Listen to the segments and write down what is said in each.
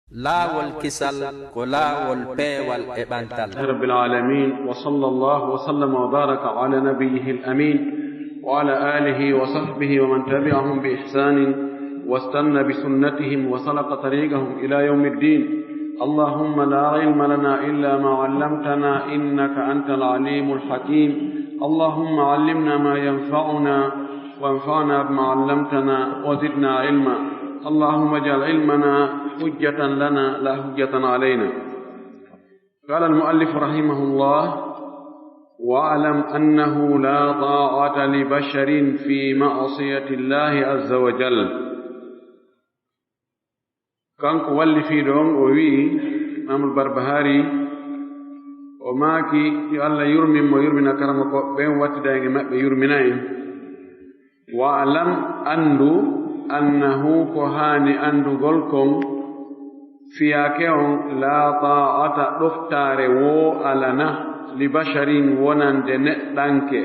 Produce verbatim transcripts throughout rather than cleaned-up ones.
Laawol kisal ko laawol peewal e ɓantal. رب العالمين، وصلى الله وسلم وبارك على نبيه الأمين وعلى آله وصحبه ومن تبعهم بإحسان واستن بسنتهم وسلك طريقهم إلى يوم الدين. اللهم لا علم لنا إلا ما علمتنا إنك أنت العليم الحكيم. اللهم علمنا ما ينفعنا وانفعنا بما علمتنا وزدنا علما. اللهم اجعل علمنا حجة لنا لا حجة علينا. قال المؤلف رحمه الله: واعلم أنه لا طاعة لبشر في معصية الله عز وجل. Kanko wallifiiɗo on, o wi'i, Imaamul Barbahari, o maaki, yo Allah yurmin mo, yurmina karamokooɓe ɓen, wattida en e maɓɓe, yurmina en. Wa'lam, anndu, annahu, ko haani anndugol kon, fiyaake on, laa taa'ata, ɗoftaare woo alana, li basharin, wonande neɗɗanke.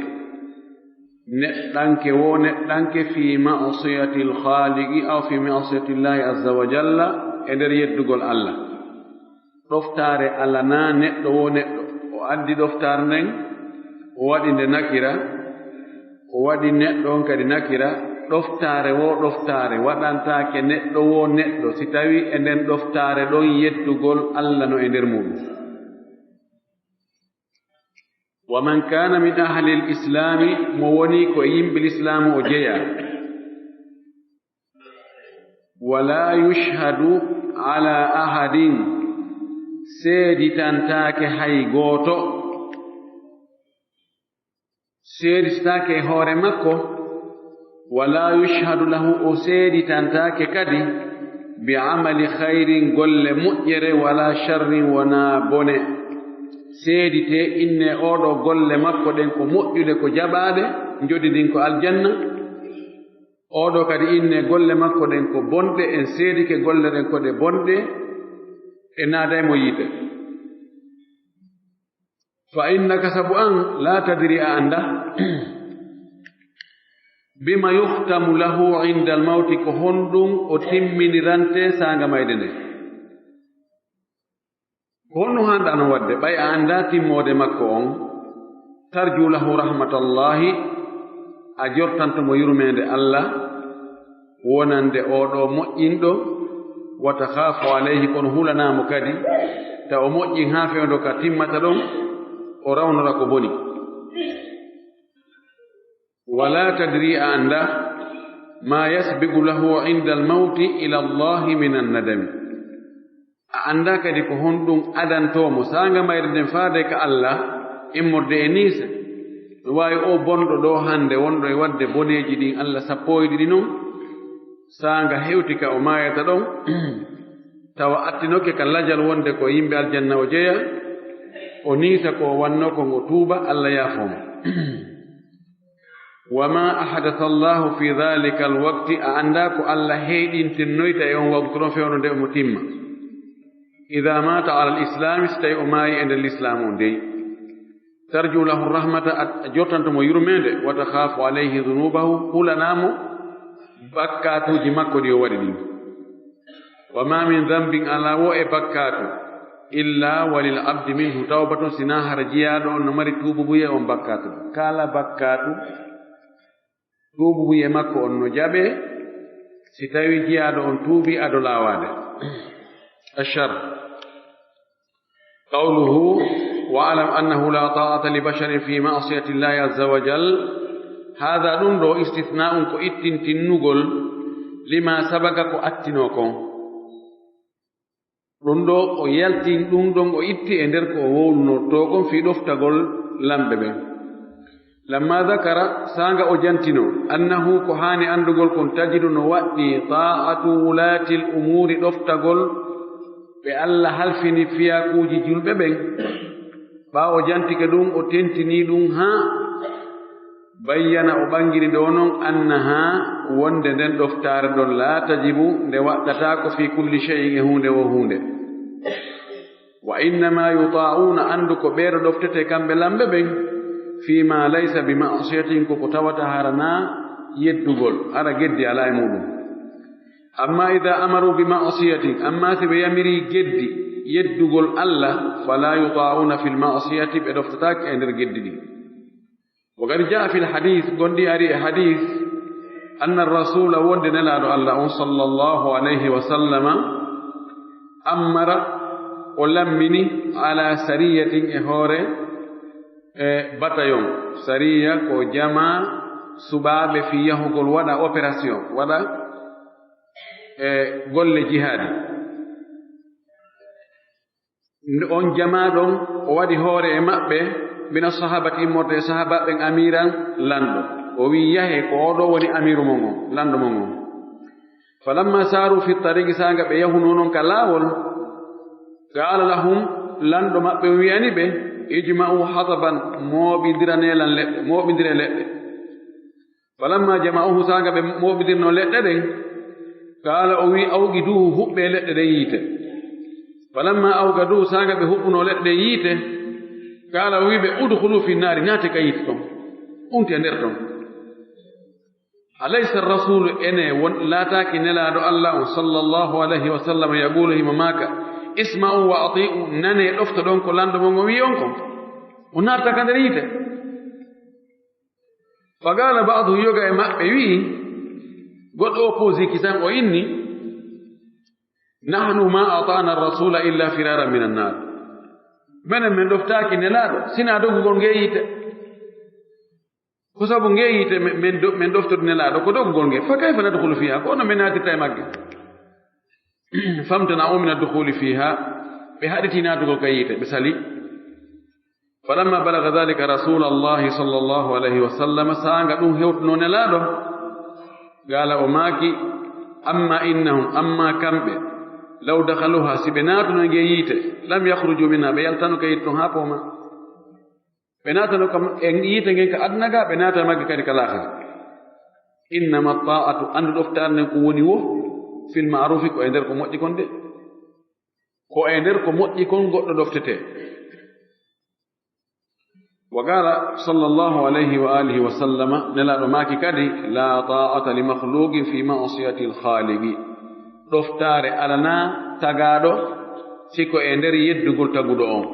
Neɗɗanke woo neɗɗanke, fii ma'siyatil khaaliqi aw fii ma'siyatillaahi azza wa jalla, e nder yeddugol Allah. Ɗoftaare alanaa neɗɗo woo neɗɗo. O addi ɗoftaare nden, o waɗi nde nakira, o waɗi neɗɗo on kadi nakira. Ɗoftaare woo ɗoftaare waɗantaake neɗɗo woo neɗɗo, si tawii e nden ɗoftaare ɗon yeddugol Allah no e nder muuɗum. Wa man kaana min ahlil islaami, mo woni ko e yimɓe lislaamu o jeyaa. Wa laa yushhadu alaa ahadin, seeditantaake hay gooto, seeditataake e hoore makko. Wa laa yushhadu lahu, o seeditantaake kadi, bi amali khayrin, golle moƴƴere, wa laa sharrin, wonaa bone. Seeditee, innee ooɗoo golle makko ɗen ko moƴƴuɗe, ko jaɓaaɗe, njodi ndin ko aljanna. Ooɗoo kadi innee golle makko ɗen ko bonɗe, en seedike golle ɗen ko ɗe bonɗe, e naaday mo yiite. Fa innaka, sabu an, laa tadri, a anndaa, bima yukhtamu lahu indal mawti, ko honɗum o timminirante saanga mayde nden. Ko honno hanɗa no waɗde, ɓay a anndaa timmoode makko on? Tarju lahu rahmatallahi, a jortanto mo yurmeende Allah, wonande oo ɗoo moƴƴinɗo, wa takhaafu alayhi, kono hulanaa mo kadi, ta o moƴƴin haa fewndo ka timmata ɗon, o rawnora ko boni. Wa laa tadri, a anndaa, ma yasbiqu lahu indal mawti ila Allahi minan nadami. A anndaa kadi ko honɗum adantoo mo saanga mayre nden faade ka Allah, immorde e niisa. No waawi oo bonɗo ɗoo hannde, wonɗo e waɗde boneeji ɗin Allah sappo e ɗiɗi non, saanga hewti ka o maayata ɗon, tawa attinoke ka lajal wonde ko yimɓe aljanna o jeyaa, o niisa ko o wannoo kon, o tuuba, Allah yaafoo mo. Wa ma ahdatha Allahu fi dhalika alwaqti, a anndaa ko Allah heyɗintinnoyta e on waqtu ɗon fewndo nde omo timma. Idha mata ala al-islami, si tawi o maayi e nder lislaamu on dey. Tarju lahu rahmata, a jortanto mo yurmeende, wa takhaafu alayhi dhunubahu, hulanaa mo bakkaatuuji makko ɗi o waɗi ɗin. Wa ma min dhanbin, alaa woo e bakkaatu, illa wa lil abdi minhu tawbatun, sinaa hara jiyaaɗo on no mari tuububuye on bakkaatu. Kala bakkaatu, tuububuye makko on no jaɓee, si tawii jiyaaɗo on tuubii ado laawaade. Ashar. Qawluhu, wa'lam annahu laa taa'ata li basharin fii ma'siyatillaahi azza wa jal. Haadha, ɗum ɗoo, istithna'un, ko ittintinnugol, limaa sabaqa, ko attinoo kon. Ɗum ɗoo, o yaltin ɗum ɗon, o itti e nder ko o wowlunortoo kon fii ɗoftagol lamɓe ɓen. Lammaa dhakara, saanga o jantinoo, annahu, ko haani anndugol kon, tajidu, no waɗɗii, taa'atu wulaatil umuuri, ɗoftagol ɓe Allah halfini fiyakuuji julɓe ɓen. Ɓaawo o jantike ɗum, o tentinii ɗum haa bayyana, o ɓangini ɗoo non, annahaa, wonde nden ɗoftaare ɗon, laa tajibu, nde waɗɗataako, fii kulli shay'in, e huunde woo huunde. Wa innama yutaa'uuna, anndu ko ɓeeɗo ɗoftetee kamɓe lamɓe ɓen, fii ma laysa bi ma'siyatin, ko ko tawata hara naa yeddugol, hara geddi alaa e muuɗum. Amma ida amaru bi ma'siyatin, amma si ɓe yamiri geddi, yeddugol Allah, fala yuta'una fil ma'siyati, ɓe ɗoftataake e nder geddi ɗin. Wa qad jaa fil hadith, gonɗi ari e hadith, anna rasula, wonde Nelaaɗo Allah on, sallallahu alayhi wa sallama, ammara, o lammini, ala sariyatin, e hoore, e batayon. Sariya ko jama suɓaaɓe fi yahugol waɗa opération, waɗa, e golle jihaadi. On jama ɗon, o waɗi hoore e maɓɓe, mina sahabati, immorde e sahabaaɓe ɓen, amiran, lanɗo. O wi'i, "Yahe, ko oɗo woni amiru mon on, lanɗo mon on." Falamma saru fi tariqi, saanga ɓe yahuno non ka laawol, qala lahum, lanɗo maɓɓe on wi'ani ɓe, "Ijma'u hataban, mooɓindirane lan leɗɗe, mooɓindire leɗɗe." Falamma jama'uhu, saanga ɓe mooɓindirno leɗɗe ɗen, qala, o wi'i, "Awqiduhu, huɓɓe leɗɗe ɗen yiite." Falamma awqaduhu, saanga ɓe huɓɓuno leɗɗe ɗen yiite, qala, o wi'i ɓe, "Udkhulu fi nari, naate ka yiite ton, unte nder ton." Alaysa rasulu, ene won, laataaki Nelaaɗo Allah on, sallallahu alayhi wa sallam, yaqulu, himo maaka, "Isma'u wa ati'u, nane, ɗoftoɗon ko lanɗo mon on wi'i on kon." O naata ka nder yiite. Fa qala ba'du, yoga e maɓɓe wi'i, goɗɗo o posi kisan o inni, "Nahnu ma ata'na rasula illa firaran minan nar." Menen, men ɗoftaaki Nelaaɗo, sina dogugol nge yiite. Ko sabu nge yiite men, men do-, men ɗoftode Nelaaɗo, ko dogugol nge. Fa kayfa nadkhulu fiha? Ko ono men naatirta e magge? Famtana'u min ad-dukhuli fiha. Ɓe haɗiti naatugol ka yiite, ɓe sali. Falamma balagha dhalika rasulallahi sallallahu alayhi wa sallam, saanga ɗum hewtuno Nelaaɗo, qala, o maaki, "Amma innahum, amma kamɓe, law dakhaluha, si ɓe naatuno e nge yiite, lam yakhruju minha, ɓe yaltano ka yiite ton haa pooma." Ɓe naatano kam e yiite ngen ka aduna ga, ɓe naata e magge kadi ka laakhira. Innama ta'atu, anndu ɗoftaare nden ko woni wo, fil ma'rufi, ko e nder ko moƴƴi kon de. Ko e nder ko moƴƴi kon goɗɗo ɗoftetee. Wa qala sallallahu alayhi wa alihi wa sallama, Nelaaɗo maaki kadi, "La ta'ata li makhluqin fi ma'siyati al-khaliqi." Ɗoftaare alanaa tagaaɗo si ko e nder yeddugol taguɗo on.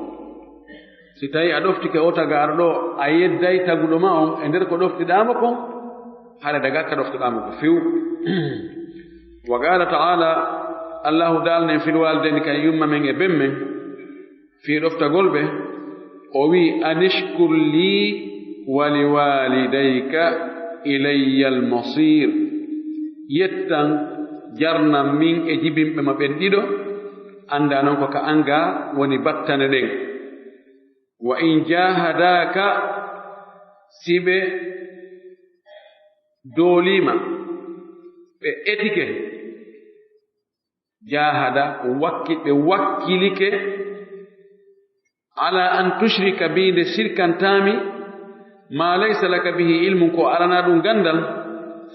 Si tawi a ɗoftike o tagaaɗo ɗo, a yedday taguɗo ma on e nder ko ɗoftiɗaa mo kon, hara daga ka ɗoftoɗaa mo ko few. Wa qala ta'ala, Allahu daalnen fil walidaini, kan yumma men e ben men, fii ɗoftagol ɓe, o wi'i, "Anishkur li wa li walidayka ilayyal masir." Yettan, jarnan min e jibinɓe ma ɓen ɗiɗo, annda non ko ka an ga woni battane ɗen. "Wa in jahadaka", si ɓe dooliima, ɓe etike, jahada, wakki-, ɓe wakkilike, "ala an tushrika bi", nde sirkantaami, "ma laysa laka bihi ilmun", ko alanaa ɗum ganndal,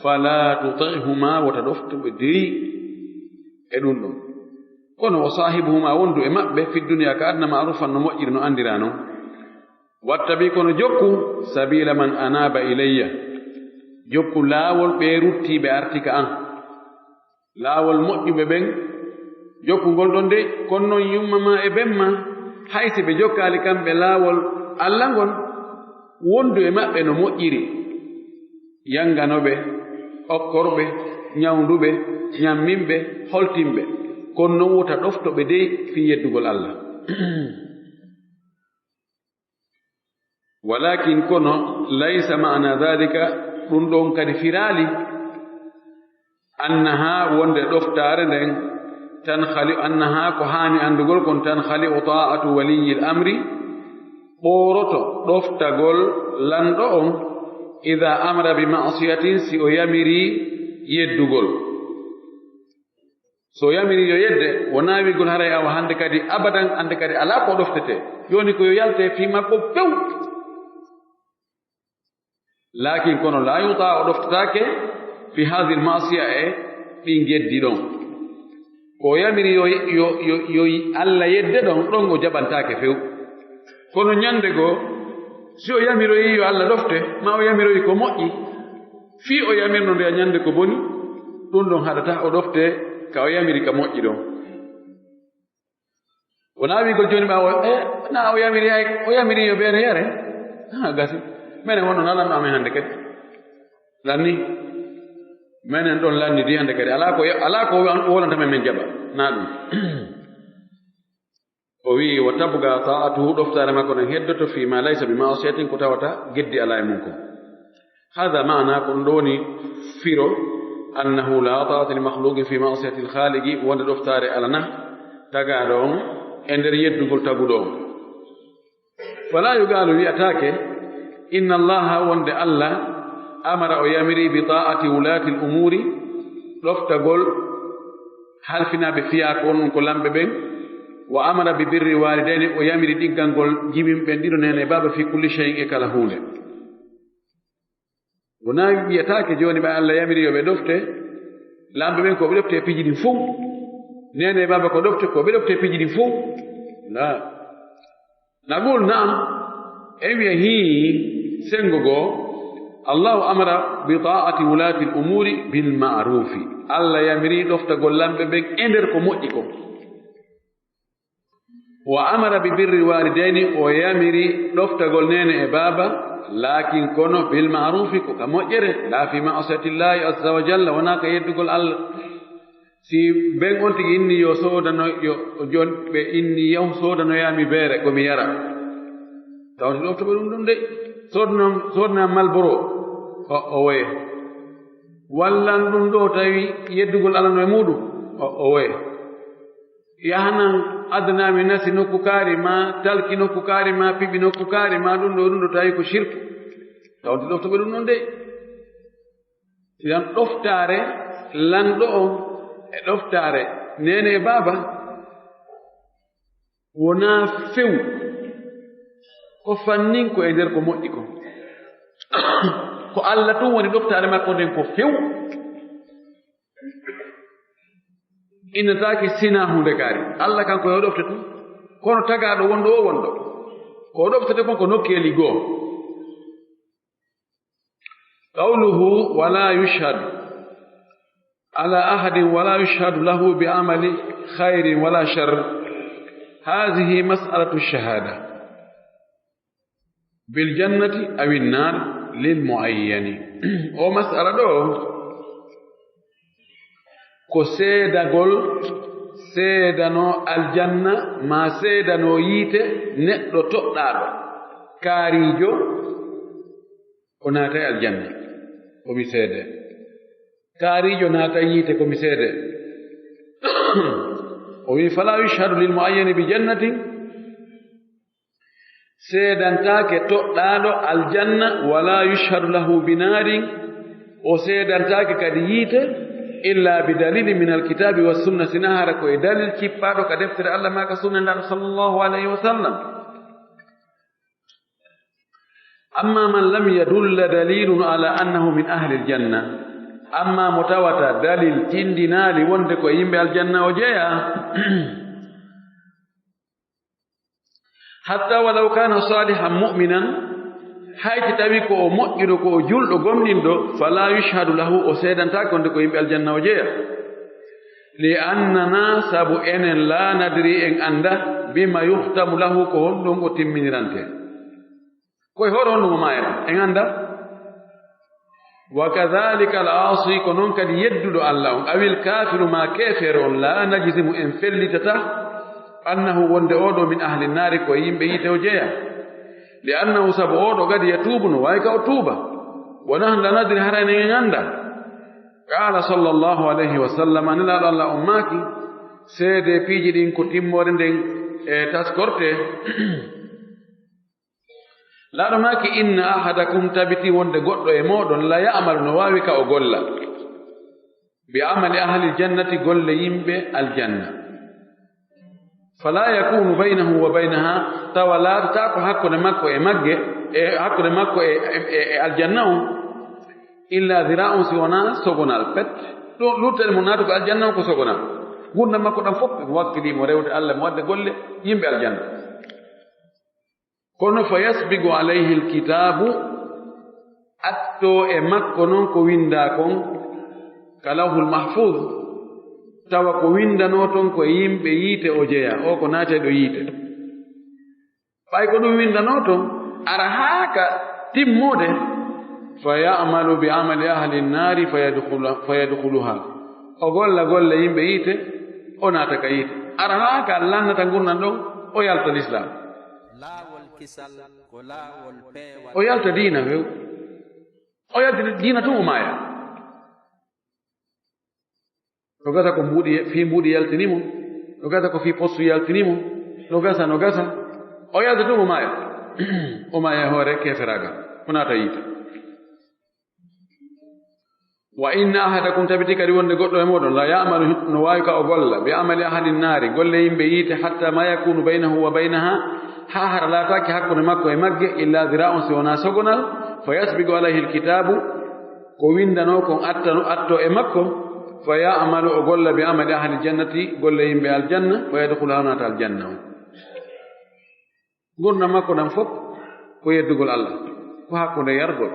"fala tuti'huma", wota ɗoftu ɓe dey e ɗum ɗon. Kono, "wa sahibuhuma", wondu e maɓɓe, "fi dunya", ka aduna, "ma'rufan", no moƴƴiri, no anndiraa non. "Wattabi", kono jokku, "sabila man anaba ilayya", jokku laawol ɓe ruttii ɓe arti ka an. Laawol moƴƴuɓe ɓen, jokku ngol ɗon dey, kono non yumma ma e ben ma, hay si ɓe jokkaali kamɓe laawol Alla ngol, wondu e maɓɓe no moƴƴiri. Yangano ɓe, okkor ɓe, ñawndu ɓe, ñammin ɓe, holtin ɓe. Kono non wota ɗofto ɓe dey fii yeddugol Alla. Walakin, kono, laysa ma'na dhalika, ɗum ɗon kadi firaali, annaha, wonde ɗoftaare nden, tankhali, annaha, ko haani anndugol kon, tankhali'u ta'atu waliyil amri, ɓooroto ɗoftagol lanɗo on, idha amara bi ma'siyatin, si o yamiri yeddugol. So yamiri yo yedde, wonaa wi'gol haray awa hannde kadi abadan, hannde kadi alaa ko ɗoftetee. Jooni ko yo yalte fii makko few. Laakin kono, laa yutaa, o ɗoftetaake, fi haadihil ma'siya, e ɗin geddi ɗon. Ko o yamiri yo, yo, yo, yo Alla yedde ɗon, ɗon o jaɓantaake few. Kono ñande goo, si o yamiroyi yo Alla ɗofte, maa o yamiroyi ko moƴƴi, fii o yamirno nde ñande ko boni, Ɗum ɗon haɗata o ɗofte ka o yamiri ka moƴƴi ɗon. Wonaa wi'ugol jooni ɓaawo, e, na o yamiri hay, o yamiri yo beere yare. Ha, gasi. Menen wonno nalanno amen hannde kadi. Lanni. Menen ɗon lanni di hannde kadi. Alaa ko, alaa ko wolanta men, men jaɓa. Na ɗum. O wi'i, "Wa tabqa ta'atuhu", ɗoftaare makko nden heddoto, "fi ma laysa bi ma'siyatin", ko tawata geddi alaa e mum kon. Hada maana, ko ɗum ɗo woni firo, "annahu la ta'ata li makhluqin fi ma'siyati al-khaliqi", wonde ɗoftaare alana tagaaɗo on e nder yeddugol taguɗo on. Fala yuqalu, wi'ataake, "Inna Allaha", wonde Allah, "amara", o yamiri, "bi ta'ati wulati al-umuri", ɗoftagol halfinaaɓe fiyaaku on, ɗum ko lamɓe ɓen, "wa amara bi birri walidayni", o yamiri ɗiggangol jibinɓe ɓen ɗiɗo, neene e baaba, "fi kulli shay'in", e kala huunde. Wonaa wi'ataake jooni ɓay Allah yamiri yo ɓe ɗofte, lamɓe ɓen ko ɓe ɗofte e piiji ɗin fow, neene e baaba ko ɗofte, ko ɓe ɗofte e piiji ɗin fow. La. Naqul, na'am, en wi'a, hii, senngo goo, Allahu amara bi ta'ati wulati al-umuri bil ma'rufi. Allah yamiri ɗoftagol lamɓe ɓen e nder ko moƴƴi kon. Wa amara bi birri walidayni, o yamiri ɗoftagol neene e baaba, lakin kono bil ma'rufi, ko ka moƴƴere, la fi ma'siyatillahi azza wa jalla, wonaa ka yeddugol Allah. Si ben on tigi inni yo soodano, yo jon-, ɓe inni yaw soodanoyaa mi beere ko mi yara. Tawti ɗoftoɓe ɗum ɗum de. Soodano, soodana Malboro. O, o woye. Wallan ɗum ɗo tawi yeddugol Allah no e muɗum. O, o woye. Yahanan adana mi nasi nokku kaari ma, talki nokku kaari ma, piɓi nokku kaari ma, ɗum ɗo, ɗum ɗo tawi ko shirku. Tawti ɗoftoɓe ɗum ɗum de. Idan ɗoftaare lanɗo on e ɗoftaare neene e baaba wonaa few, ko fannin ko e nder ko moƴƴi kon. Ko Allah tun woni ɗoftaare makko nden ko few. Innataake sinaa huunde kaari. Allah kanko yo ɗofte tun. Kono tagaaɗo wonɗo o wonɗo. Ko o ɗoftete kon ko nokkeeli goo. Qawluhu, "Wala yushhadu ala ahadin wala yushhadu lahu bi amali khairin wala shar." Hadhihi mas'alatu shahada bil jannati aw an nar lil muayyani. O mas'ala ɗo, ko seedagol, seedano aljanna, ma seedano yiite, neɗɗo toɗɗaaɗo, kaariijo, o naatay aljanna, o mi seede. Kaariijo naatay yiite, ko mi seede. O wi, "Fala yushhadu lil muayyani bi jannatin." Seedantaake toɗɗaaɗo aljanna, "wala yushhadu lahu bi narin", o seedantaake kadi yiite, "illa bi dalilin min alkitabi wa sunna", sina hara ko e dalil cippaaɗo ka deftere Allah ma ka sunna Nulaaɗo sallallahu alayhi wa sallam. Amma man lam yadulla dalilun ala annahu min ahli aljanna, amma mo tawata dalil tindinaali wonde ko yimɓe aljanna o jeyaa, hatta walaw kana salihan mu'minan, hay si tawi ko o moƴƴuɗo, ko o julɗo gomɗinɗo, fala yushhadu lahu, o seedantaake wonde ko yimɓe aljanna o jeyaa. Li annana, sabu enen, la nadri, en annda, bima yuhtamu lahu, ko honɗum o timminirante. Ko e hoore honɗum o maayata, en annda. Wa kadhalika al-aasi, ko non kadi yedduɗo Allah on, awil kaafiru ma keefeero on, la najzimu, en fellitata, annahu, wonde oɗo min ahli naari, ko e yimɓe yiite o jeyaa. Li annahu, sabu oɗo gadi yatuubu, no waawi ka o tuuba. Wa nahnu la nadri, hara enen en annda. Qaala sallallahu alayhi wa sallam, Nelaaɗo Allah on maaki, seede piiji ɗin ko timmoore nden e taskorte. Laaɗo maaki, "Inna ahadakum", tabiti wonde goɗɗo e mooɗon, "la ya'malu", no waawi ka o golla, "bi amali ahli jannati", golle yimɓe aljanna. "Fala yakunu baynahu wa baynaha", tawa laatataako hakkunde makko e magge, e hakkunde makko e, e, e, e aljanna on, "illa dhira'un", si wonaa sogonal pet. Ɗum luttani mo naatugo aljanna on ko sogonal. Ngurndan makko ɗan fof mo wakkilii mo rewde Allah, mo waɗde golle yimɓe aljanna. Kono fa yasbiqu alayhi alkitabu, atto e makko non ko windaa kon, ka Lawhul Mahfuz, tawa ko windanoo ton ko e yimɓe yiite o jeyaa, o ko naatayɗo yiite. Ɓay ko ɗum windanoo ton, ara haa ka timmude, fa ya'malu bi amali ahli nnaari fa yadkhulu-, fa yadkhuluha. O golla golle yimɓe yiite, o naata ka yiite. Ara haa ka lannata ngurndan ɗon, o yalta Lislaam. Laawol kisal ko laawol peewal. O yalta diina few. O yalta diina tun, o maaya. No gasa ko mbuuɗi, fii mbuuɗi yaltini mo. No gasa ko fii postu yaltini mo. No gasa, no gasa. O yalta tun, o maaya. O maaya e hoore keeferaagal. O naata yiite. Wa inna ahadakum, tabiti kadi wonde goɗɗo e mooɗon, la ya'malu, no waawi ka o golla, bi amali ahli nnaari, golle yimɓe yiite, hatta ma yakunu baynahu wa baynaha, haa hara laataaki hakkunde makko e magge, illa zira'un, si wonaa sogonal, fa yasbiqu alayhi alkitaabu, ko windanoo kon attano, atto e makko, fa ya'malu, o golla, bi amali ahli jannati, golle yimɓe aljanna, fa yadkhuluha, o naata aljanna on. Ngurndan makko ɗan fof ko yeddugol Allah, ko hakkunde yargol,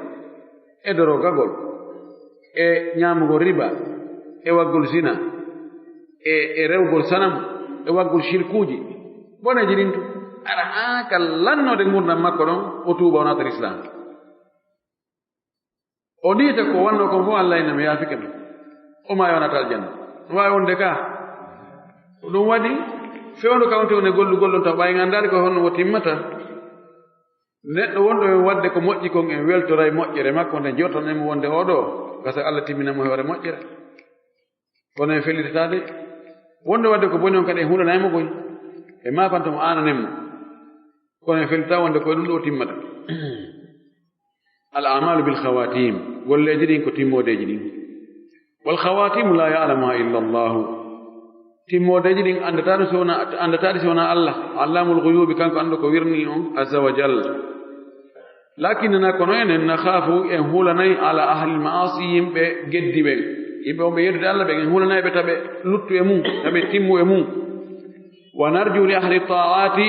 e dorogagol, e ñaamugol riba, e waggol zina, e, e rewgol sanam, e waggol shirkuuji, boneeji ɗin tun. Ara haa ka lannoode ngurndan makko ɗon, o tuuba, o naata Lislaam. O niita ko wannoo kon fof, Allah inna mi yaafike mo. O maaya, o naata aljanna. No waawi wonde ka. Ko ɗum waɗi, fewndo ka wonti woni gollugol ɗon taw ɓay en anndaali ko honno o timmata. Neɗɗo wonɗo e waɗde ko moƴƴi kon, en weltoray moƴƴere makko, nde jortanen mo wonde oo ɗoo, gasa Allah timmina mo e hoore moƴƴere. Kono en fellitataa de. Wonde waɗde ko boni on kadi en hulanay mo koy. En maafanto mo, aananen mo. Kono en fellitataa wonde ko e ɗum ɗoo timmata. Al a'malu bil khawatim. Golleeji ɗin ko timmoodeeji ɗin. Wal khawatimu la ya'lamuha illa Allah. Timmoodeeji ɗin anndataa ɗum si wonaa, anndataa ɗi si wonaa Allah. Allamul ghuyubi, kanko annduɗo ko wirnii on, azza wa jalla. Lakinnana, kono enen, nakhaafu, en hulanay, ala ahlil ma'asi, yimɓe geddi ɓen. Yimɓe wonɓe yeddude Allah ɓen, en hulanay ɓe taɓe luttu e mum, taɓe timmu e mum. Wa narju li ahli ta'ati,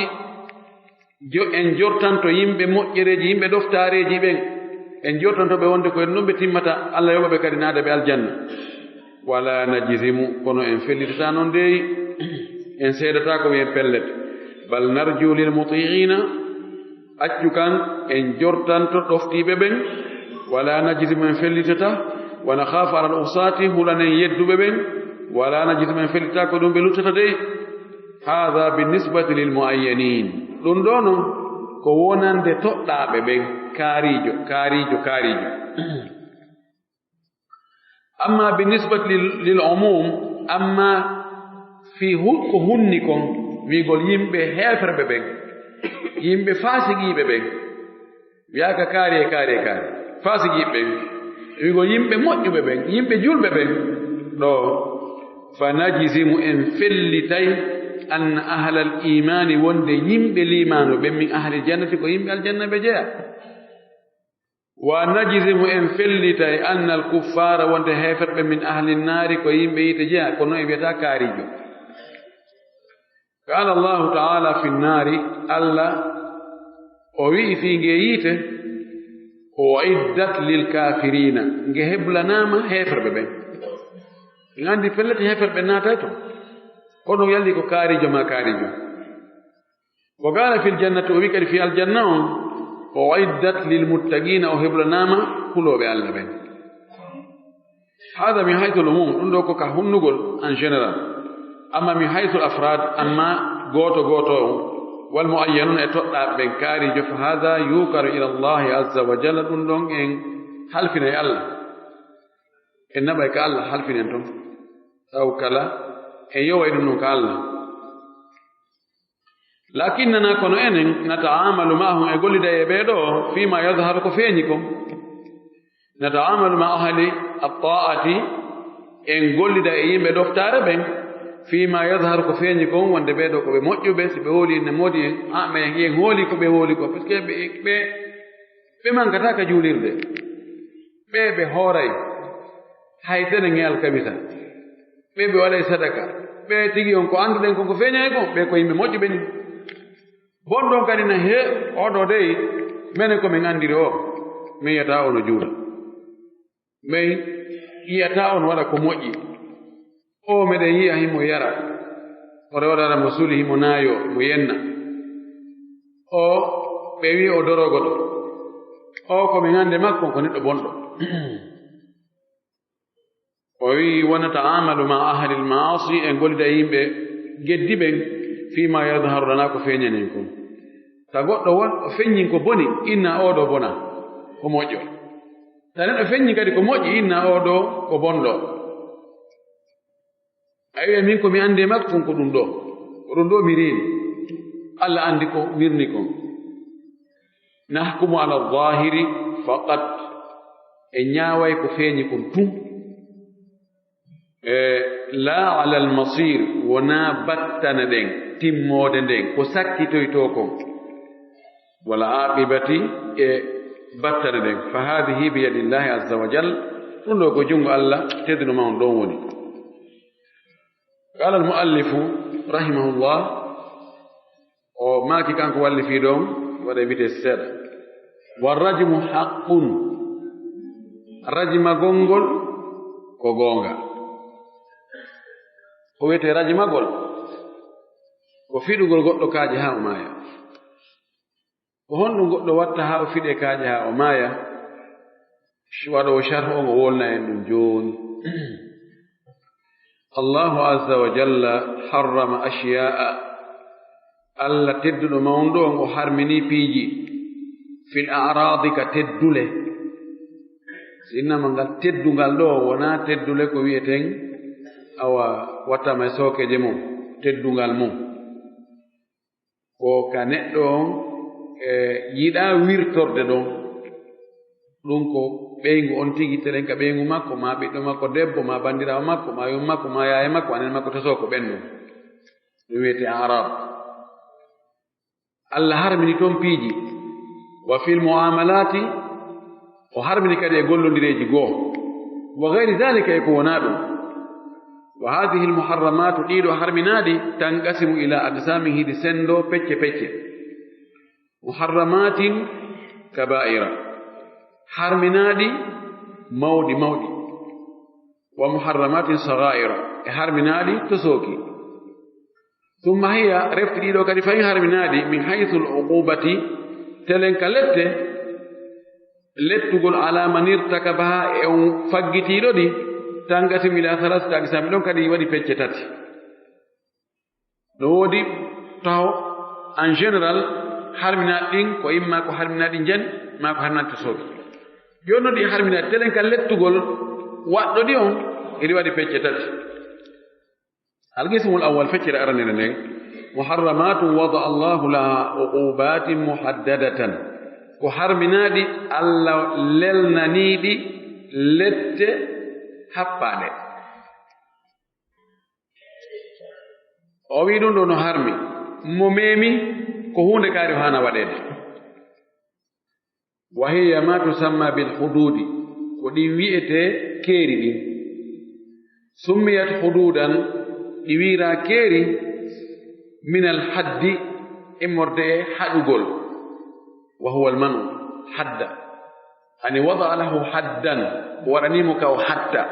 jo-, en jortanto yimɓe moƴƴereeji, yimɓe ɗoftaareeji ɓen. En jortanto ɓe wonde ko en ɗum ɓe timmata, Allah yoɓa ɓe kadi naada ɓe aljanna. Wala najzimu, kono en fellitataa non dey, en seedataako wi'en pellet. Bal narju lil muti'ina, accu kan, en jortanto ɗoftiiɓe ɓen, wala najzimu, en fellitataa, wa nakhafu alal usati, hulanen yedduɓe ɓen, wala najzimu, en fellitataa ko ɗum ɓe luttata dey. Hada bi nisbati lil muayyanin, ɗum ɗoo non ko wonande toɗɗaaɓe ɓen, kaariijo, kaariijo, kaariijo. Amma bi nisbati lil, lil umum, amma fii hu-, ko hunni kon, wi'ugol yimɓe heeferɓe ɓen, yimɓe faasiqiiɓe ɓen, wi'aaka kaari e kaari e kaari, faasiqiiɓe ɓen, wi'ugol yimɓe moƴƴuɓe ɓen, yimɓe julɓe ɓen, ɗoo, fa najzimu, en fellitay, anna ahlal imaani, wonde yimɓe liimaano ɓen, min ahlil jannati, ko yimɓe aljanna ɓe jeyaa. Wa najzimu, en fellitay, annal kuffaara, wonde heeferɓe, min ahlin naari, ko yimɓe yiite jeyaa, kono en wi'ataa kaariijo. Qaala Allahu ta'ala fi nnaari, Allah o wi'i fii nge yiite, uiddat lil kaafiriina, nge heblanaama heeferɓe ɓen. En anndi pellet heeferɓe naatay ton, kono yalli ko kaariijo maa kaariijo. Wa qaala fil jannati, o wi'i kadi fii aljanna on, uiddat lil muttaqiina, o heblanaama hulooɓe Allah ɓen. Hada min haythul umum, ɗum ɗoo ko ka hunnugol en général. Amma min haythul afrad, amma gooto gooto on, wal muayyanun, e toɗɗaaɓe ɓen kaariijo, fa hada yukalu ila Allahi azza wa jalla, ɗum ɗon en halfinay Allah. En naɓay ka Allah, halfinen ton. Taw kala en yoway ɗum ɗon ka Allah. Lakinnana, kono enen, nata'amalu ma'ahum, e gollida e ɓee ɗoo, fima yazharu, ko feeñi kon. Nata'amalu ma ahli at-ta'ati, en gollida e yimɓe ɗoftaare ɓen, fima yazharu, ko feeñi kon, wonde ɓee ɗoo ko ɓe moƴƴuɓe, si ɓe hooli en ne moodi en, a, mais en, en hooli ko ɓe hooli ko, parce que ɓe, ɓe, ɓe mankataa ka juulirde. Ɓee ɓe hooray hay sene nge alkamisa. Ɓee ɓe waɗay sadaka. Ɓee tigi on ko annduɗen kon ko feeñay kon, ɓee ko yimɓe moƴƴuɓe ni. Bon ɗon kadi na he, oɗo dey, menen ko min anndiri o, min yiyata ono juula. Mais Yi'ataa on waɗa ko moƴƴi. O meɗen yi'a himo yara, o rewdara mo suli, himo naayo, mo yenna. O, ɓe wi'i o dorogoto. O, ko min anndi makko, ko neɗɗo bonɗo. O wi'i, "Wa nata'amalu ma'a ahlil ma'asi," en gollida e yimɓe geddi ɓen, "fima yadharu lana," ko feeñanen kon. Ta goɗɗo won, o feññin ko boni, inna o ɗo bona, ko moƴƴo. Ta neɗɗo feññi kadi ko moƴƴi, inna o ɗo ko bonɗo. A wi'a min ko mi anndi e makko kon ko ɗum ɗo. Ko ɗum ɗo mi reeni. Allah anndi ko wirni kon. Nahkumu ala zahiri faqat. E ñaaway ko feeñi kon tun. E la ala al masir, wona battane ɗen, timmoode nden, ko sakkitoyto kon. Wala aqibati e battane ɗen. Fa hadhihi bi yadillahi azza wa jal. Ɗum ɗo ko junngo Allah, tedduno ma on ɗon woni. Qala al muallifu rahimahullah, o maaki kanko wallifiiɗo on, waɗa wi'ete seeɗa. Wa rajmu haqqun. Rajmagol ngol ko goonga. Ko wi'ete rajmagol, ko fiɗugol goɗɗo kaaƴe haa o maaya. Ko honɗum goɗɗo watta haa o fiɗe kaaƴe haa o maaya? Waɗoowo sharh on o wolna en ɗum jooni. Allahu azza wa jalla harrama ashiya'a. Allah tedduɗo mawnuɗo on o harmini piiji. Fil a'radi, ka teddule. Si innama ngal teddungal ɗo wona teddule ko wi'eten awa wattama e sookeje mum. Teddungal mum. Ko ka neɗɗo on, e, yiɗaa wirtorde ɗon. Ɗum ko ɓeyngu on tigi, telen ka ɓeyngu makko, ma ɓiɗɗo makko debbo, ma banndiraawo makko, ma yum makko, ma yaaya makko, anen makko, to soo ko ɓen ɗon. Ɗum wiyetee arab. Allah harmini toon piiji. Wa fil mu'amalaati, o harmini kadi e gollondireeji goo. Wa gayri daalika, e ko wonaa ɗum. Wa haadihil muharramaatu, ɗiiɗo harminaaɗi, tanqasimu ila aqsaamin, hiɗi senndoo pecce pecce. Muharramaatin kabaa'ira, harminaaɗi mawɗi mawɗi. Wa muharramaatin sagaa'ira, e harminaaɗi tosooki. Summa hiya, refti ɗiiɗo kadi fahin harminaaɗi, min haysul uquubati, telen ka lette, lettugol ala man irtakabaha, e on faggitiiɗo ɗi, tanqasimu ila thalathati aqsaam, ɗon kadi waɗi pecce tati. No woodi taho, en général, harminaaɗi ɗin ko imma ko harminaaɗi njani, ma ko harminaaɗi tosooki. Jooni noon ɗi harminaaɗi, telen ka lettugol waɗɗo ɗi on, hiɗi waɗi pecce tati. Al-qismul awwal, feccere aranere nden, muharramatun wada Allahu laha uqubatin muhaddadatan. Ko harminaaɗi Allah lelnaniiɗi lette happaaɗe. O wi'i ɗum ɗo no harmi. Mo meemi ko huunde kaari o haana waɗeede. Wa hiya ma tusamma bil huduudi, ko ɗin wi'etee keeri ɗin. Summiyat huduudan, ɗi wi'iraa keeri, minal haddi, immorde e haɗugol. Wa huwal manu, hadda. Ani wada lahu haddan, o waɗanii mo ka o hatta.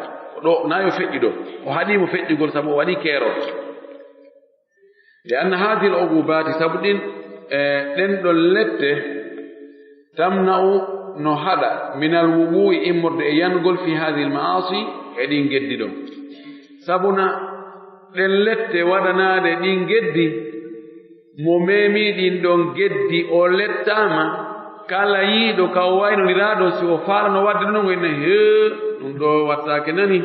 Ɗo, na yo feƴƴu ɗo. O haɗii mo feƴƴugol sabu o waɗii keerol. Li anna haadihil uqubaati, sabu ɗin, e, ɗen ɗon lette, tamna'u, no haɗa, minal wuquu'i, immorde e yanugol, fi haadihil ma'aasi, e ɗin geddi ɗon. Sabuna ɗen lette waɗanaaɗe ɗin geddi, mo meemii ɗin ɗon geddi, o lettaama, kala yiiɗo ka o waynondiraa ɗon, si o faalano waɗde ɗum, o inna, "Hee, ɗum ɗo wattaake nani."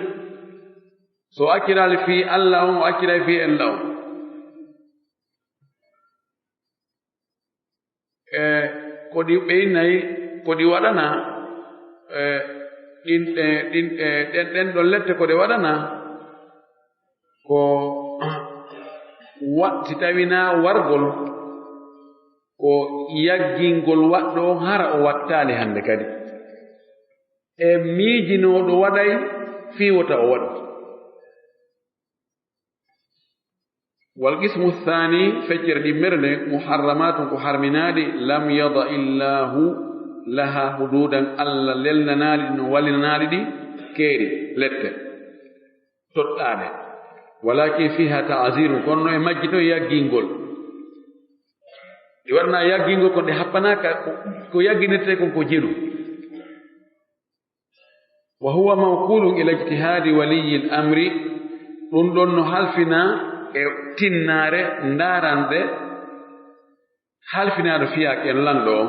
So o acciraali fii Alla on, o acciray fii ella on. E ko ɗi ɓeynay, ko ɗi waɗana, e ɗin, e ɗin, e ɗen, ɗen ɗon lette ko ɗe waɗana, ko wa-, si tawii na wargol, ko yaggingol waɗɗo on, hara o wattaali hannde kadi. E miijinooɗo waɗay fii wota o waɗu. Wal qismu thaani, feccere ɗimmere nde, muharramatun ko harminaaɗi, lam yada illahu laha huduudan, Alla lelnanaali ɗi, no wallinanaali ɗi, keeri, lette, toɗɗaaɗe. Walakin fiha ta'zirun, kono no e majji ton yaggingol. Ɗi waɗana yaggingol, ko ɗe happanaaka, ko, ko yagginirte kon ko jenu. Wa huwa mawkulun ila ijtihadi waliyil amri, ɗum ɗon no halfina e tinnaare ndaarande halfinaaɗo fiyaake en lanɗo on,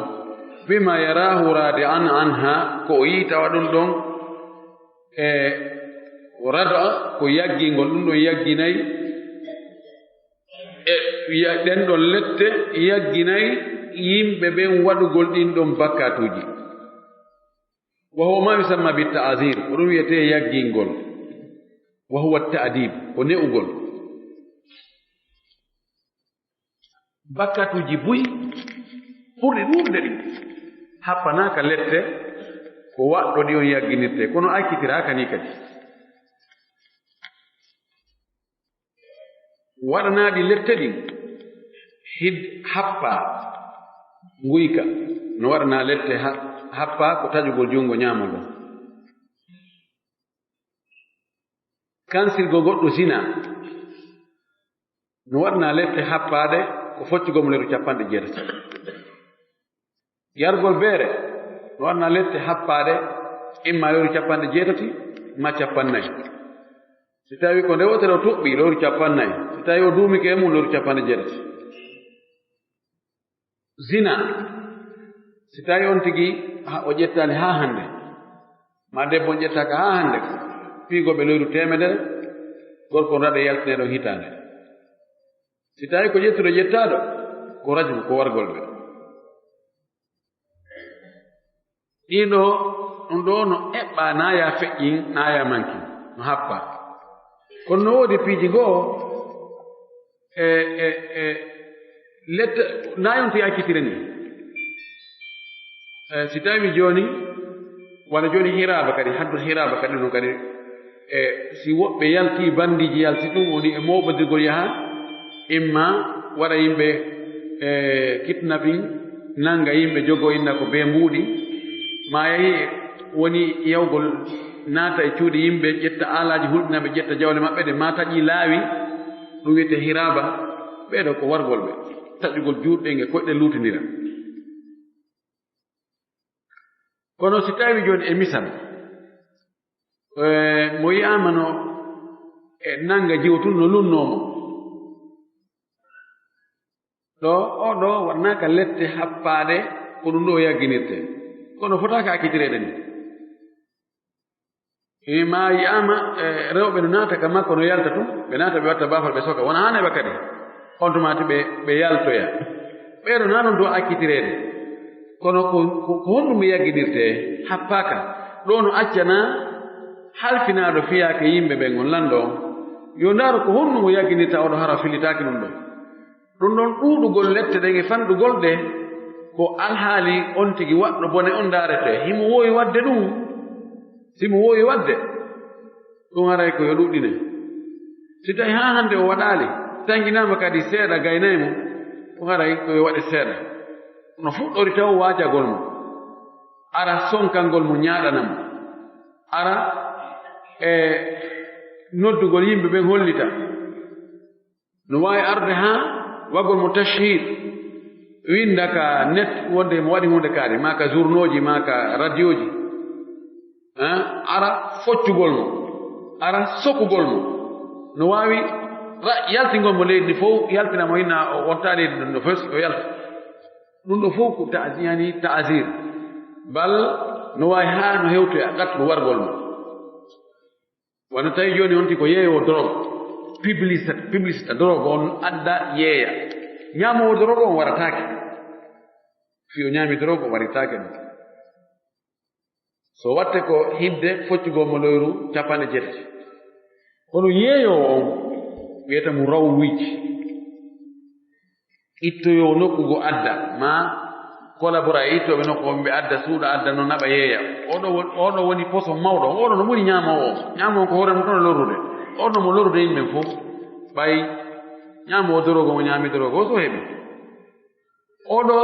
bima yarahu radi'an anha, ko o yi'i tawa ɗum ɗon e rada, ko yaggingol, ɗum ɗon yagginay e ya-, ɗen ɗon lette yagginay yimɓe ɓen waɗugol ɗin ɗon bakkatuuji. Wa huwa ma yusamma bi ta'zir, ko ɗum wiyetee yaggingol. Wa huwa ta'dib, ko ne'ugol. Bakkatuuji buy ɓurɗi ɗuuɗude ɗin happanaaka lette, ko waɗɗo ɗi on yagginirtee, kono accitiraaka ni kadi. Waɗanaaɗi lette ɗin hid-, happaa nguyka, no waɗanaa lette ha-, happaa ko taƴugol junngo ñaamo ngon. Kansirgol goɗɗo zina no waɗanaa lette happaade ko foccugol mo leru capanɗe jeetati. Yargol beere no waɗanaa lette happaade imma leru capanɗe jeetati ma capannay. Si tawi ko nde wootere o tuɓɓi leru capannay, si tawi o duumike e mum leru capanɗe jeetati. Zina, si tawi on tigi ha-, o ƴettaani haa hannde, ma debbo on ƴettaaka haa hannde, piigooɓe leyru teemedere, gorko on raɗe yaltine ɗon hitaande. Si tawi ko ƴettuɗo ƴettaaɗo, ko rajmu, ko wargol ɓe. Ɗiɗo, ɗum ɗo no eɓɓa, naaya feƴƴin, naaya mankin, no happa. Kono no woodi piiji goo, e, e, e, letta, naayonti accitire ni. E, si tawi jooni, wano jooni hiraaba kadi, haddu hiraaba kadi no kadi, e, si woɓɓe yalti, bandiiji yalti, ɗum woni e mooɓondirgol yaha, imma waɗa yimɓe, e, kidnapping, nanga yimɓe, jogo inna ko bee mbuuɗi, ma yahi woni yawgol naata e cuuɗi yimɓe, ƴetta aalaaji hulɓinaaɓe, ƴetta jawle maɓɓe ɗe ma taƴi laawi, ɗum wiyetee hiraaba. Ɓee ɗoo ko wargol ɓe, taƴugol juuɗe ɗen e koyɗe luutindira. Kono si tawi jooni e misal, e, mo yi'aama no e nanga jiwo tun no lunnoo mo, ɗo, o ɗo waɗanaaka lette happaaɗe ko ɗum ɗo yagginirtee. Kono fotaaka accitireede ni. E ma yi'aama, e, rewɓe no naata ka makko, no yalta tun, ɓe naata, ɓe watta baafal, ɓe soka. Wona haa neeɓa kadi. On tuma ti ɓe, ɓe yaltoya. Ɓee ɗoo naa non ɗo accitireede. Kono ko, ko, ko honɗum ɓe yagginirtee? Happaaka. Ɗo no accana halfinaaɗo fiyaake yimɓe ɓen on lanɗo on. Yo ndaaru ko honɗum o yagginirta, oɗo hara fillitaaki ɗum ɗo. Ɗum ɗon ɗuuɗugol lette ɗen e fanɗugol ɗe, ko alhaali on tigi waɗɗo bone on ndaaretee. Himo woowi waɗde ɗum, si mo woowi waɗde, ɗum haray ko yo ɗuuɗɗine. Si tawi haa hannde o waɗaali, tannginaama kadi seeɗa gaynay mo, ɗum haray ko yo waɗe seeɗa. No fuɗɗori taw waajagol mo, ara sonkangol mo, ñaaɗana mo, ara e noddugol yimɓe ɓen hollita. No waawi arde haa waɗgol mo tashhir, winnda ka net wonde mo waɗi huunde kaari, maa ka journaux ji, maa ka radio ji. Hein? Ara foccugol mo, ara sokugol mo. No waawi ra-, yaltingol mo leydi ndi fof, yaltina mo inna o wonta leydi ndi no fes, o yalta. Ɗum ɗo fof ko ta-, yani ta'zir. Bal no waawi haa no hewtoya gattuɗo wargol mo. Wano tawi jooni on tigi ko yeeyoowo drogue, publicité, publicité drogue on adda yeeya. Ñaamoowo drogue on warataake. Si o ñaami drogue, o waritaake ɗum. So watte ko hidde foccugol mo lewru capanɗe jeetati. Kono yeeyoowo on wiyata mo raw wuyji. Ittoyoo nokku goo adda, maa collaborer e ittooɓe nokku on, ɓe adda, suuɗa, adda, no naɓa, yeeya. Oɗo won-, oɗo woni poso mawɗo. Oɗo no ɓuri ñaamoowo on. Ñaamoowo on ko hoore mum tan lorrude. Oɗo mo lorrude yimɓe ɓen fof. Ɓay ñaamoowo dorogo mo ñaami dorogo o, so heɓi. Oɗo,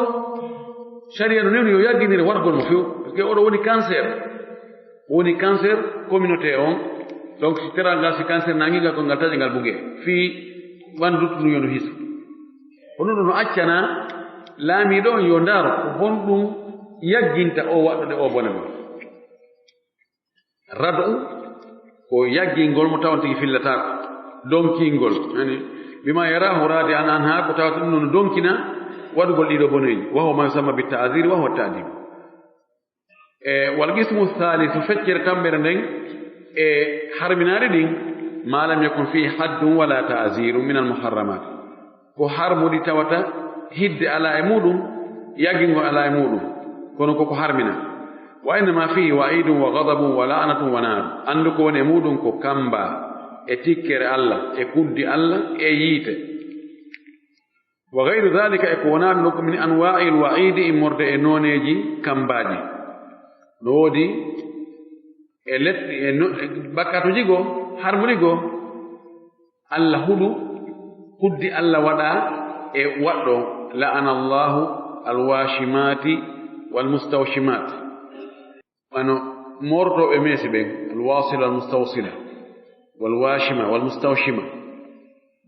sariya no newni yo yagginire wargol mo few. Parce que oɗo woni cancer. Woni cancer communautaire on. Donc, si teral ngal, si cancer nangi ngal, ko ngal taƴa ngal buge. Fii ɓanndu luttuɗum yo ndu hisu. Ko ɗum ɗo no accana laamiiɗo on yo ndaaro ko honɗum yagginta o waɗɗude o bone ɗum. Rad'u ko yaggingol mo tawon tigi fillataako, donkingol. Yani, bima yarahu radi'an anha, ko tawata ɗum no donkina waɗugol ɗiɗo boneeji. Wa huwa ma yusamma bi ta'zir wa huwa ta'dib. E, wal qismu thalithu, feccere tamɓere nden e harminaari ɗin, ma lam yakun fihi haddun wala ta'zirun min al muharramat. Ko harmuɗi tawata hidde alaa e muɗum, yaggingol alaa e muɗum, kono koko harmina. Wa innama fihi wa'idun wa ghadabun wa la'natun wa nar. Anndu ko woni e muɗum ko kamba e tikkere Allah, e kuddi Allah, e yiite. Wa ghayru dhalika, e ko wonaa ɗum ɗo, ko min anwa'il wa'idi, immorde e nooneeji kambaaji. No woodi e leɗɗe, e no-, e bakkatuuji goo, harmuɗi goo, Allah huɗu, kuddi Allah waɗa e waɗɗo, la'ana Allahu alwashimati walmustawshimat. Wano moorotooɓe meesi ɓen, alwasila walmustawsila, walwashima walmustawshima.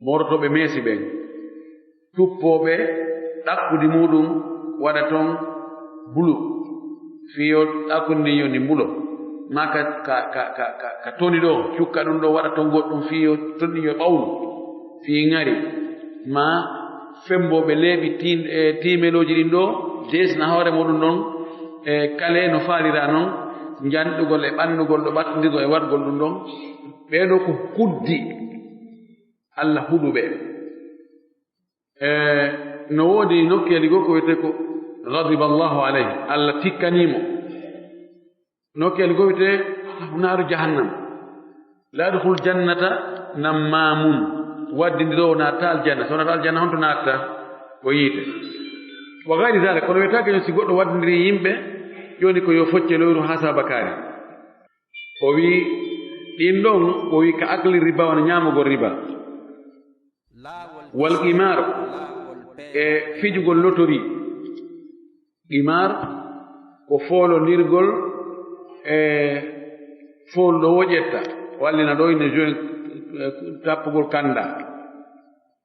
Moorotooɓe meesi ɓen, tuppooɓe ɗakkudi muɗum waɗa ton bulu, fii yo ɗakkudi ndin yo ndi mbulo, maa ka, ka, ka, ka, ka, ka toni ɗoo, cukka ɗum ɗoo, waɗa ton goɗɗum fii yo toni yo ɓawlu, fii ŋari, maa femmbooɓe leeɓi tiin-, e tiimelooji ɗin ɗoo, deesna hoore muɗum ɗon, e kale no faalira non, njanɗugol e ɓannugol ɗo ɓattondirɗo e waɗgol ɗum ɗon. Ɓee ɗoo ko kuddi Allah huɗuɓe. E, no woodi nokkeeli goo ko wiyetee ko ghadiba Allahu alayhi, Allah tikkanii mo. Nokkeeli goo wiyetee naaru jahannam. La yadkhulu jannata nammamun, waddindiroowo naatata aljanna. So naata aljanna, honto naatata? Ko yiite. Wa ghayri dhalik, kono wiyetaake jooni si goɗɗo waddindirii yimɓe, jooni ko yo focce loyru haa saabakaari. O wi'i, ɗin ɗon, o wi'i ka akli riba, wano ñaamugol riba. Wal qimar, e fijugol lotori. Qimar ko foolondirgol e fooluɗo wo ƴetta, wallina ɗoo ine joyi, e, tappugol kanda.